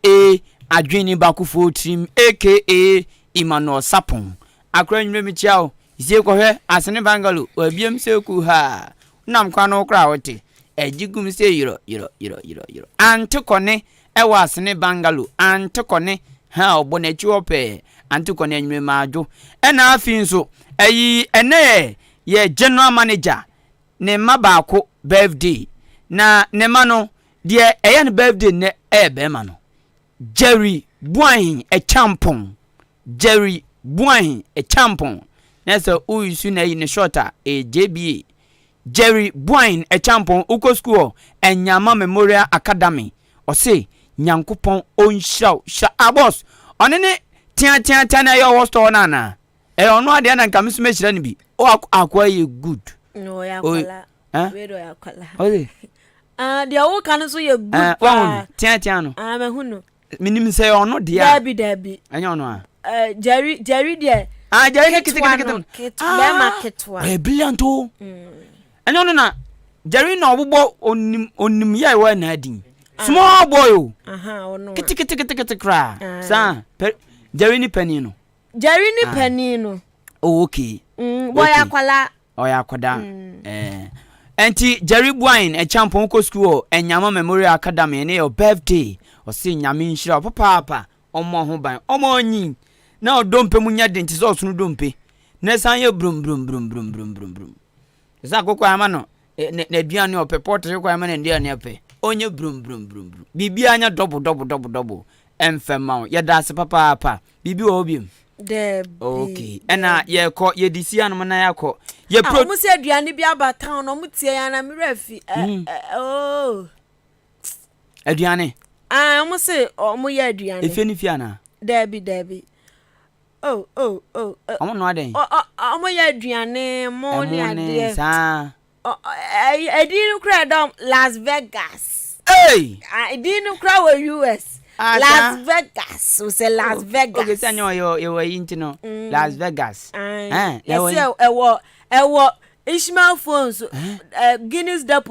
Adwene Bakofoɔ Tirim, aka Emmanuel Sapon. Akora nwumire mi kyia o sie kɔhwɛ Asene Bangalo wabiem sɛ ku ha nam kwan no koraa wote ɛgye gum sɛ yerɔ yerɔ yerɔ yerɔ yerɔ ante kɔne ɛwɔ Asene Bangalo ante kɔne ha ɔbɔ n'akyi hɔ pɛɛ ante kɔne anwumire maadwo. Ɛna afei nso ɛyi ɛnɛ yɛ yɛ general manager ne mma baako birthday, na ne mma no deɛ ɛyɛ no birthday nnɛ ɛyɛ bɛrima no, Jerry Buahin Ɛkyampɔn. Jerry Buahin Ɛkyampɔn, na sɛ woresu na ayi ne short a ɛyɛ JBA. Jerry Buahin Ɛkyampɔn, wokɔ sukuu hɔ Anyama Memorial Academy. Ɔse Nyankopɔn ɔnhyira wo hyira. Ah boss, ɔne ne teateatea na ɛyɛ ɔwɔ store no anaa? Ɛyɛ ɔno adeɛ na nka me nso mɛhyira no bi. O akoa yɛ good. No, ɔyɛ akwala. Eh? Wei de ɔyɛ akwala. Ɔse. Ah, deɛ woka no nso yɛ good Eh, paa. wahu no teatea no. Ah, mahu no. Menim sɛ ɛyɛ ɔno deɛ a. Daabi, daabi. Ɛnyɛ ɔno a. Eh, Jerry, Jerry deɛ. Ah, Jerry ne Ketewa ketekete no, no. ketewa, bɛrima ketewa. Ɔyɛ brilliant o. Ɛnyɛ ɔno na Jerry na ɔbobɔ onim onim yɛ ɛwɔ na adi. Small boy o. Aha, ɔno a. Keteketekete koraa. Ah. Saa, Jerry ne panin no. Jerry ne Ah. panin no. Oh, okay. Wɔyɛ Okay. akwala. Ɔyɛ akɔda. Eh. Ɛnti Jerry Buain Ɛkyampɔn kɔ sukuu wɔ Anyama Memorial Academy, ɛne yɛ birthday. Ɔse Nyame nhyira wo papaapa, ɔmmɔ ho ban, ɔma ɔnyin na ɔdompe mu nyɛ den te sɛ ɔsono dompe na ɛsan yɛ brum brum brum brum brum brum brum. Sɛ akokɔ ama no n'aduane ɔpɛ, pɔtere kɔ ama no n'aduane ɔpɛ, ɔnyɛ brum brum brum brum. Biribiara nyɛ dɔbo dɔbo dɔbo dɔbo ɛmfɛ ma wo. Yɛda ase papaapa. Biribi wɔ hɔ biom? Daabi. Okay. Ɛna yɛkɔ yɛde si anom na yɛakɔ. Yɛ Ah, pro. wɔn sɛ aduane bi aba town na wɔn tie yɛn na mmerɛ fi. Ɛ ɛ oh. Aduane. Ah, wɔn sɛ wɔn yɛ aduane. Efie ne fie anaa? Daabi, daabi. Oh oh oh. Wɔn noa dɛn? Ɔ ɔ wɔn yɛ aduane mo ne Ɛmo ne adeɛ. saa. Ɛdin no kura dɔm Las Vegas. Hey! Ɛdin no kura wɔ US. Ah, Las Vegas. O sɛ Las Vegas. Okay, sɛ nyɛ ɔyɛ yɛwɔ yi nti no. Las Vegas. Yɛsɛ ɛwɔ Ishmael phones, Guinness Depot.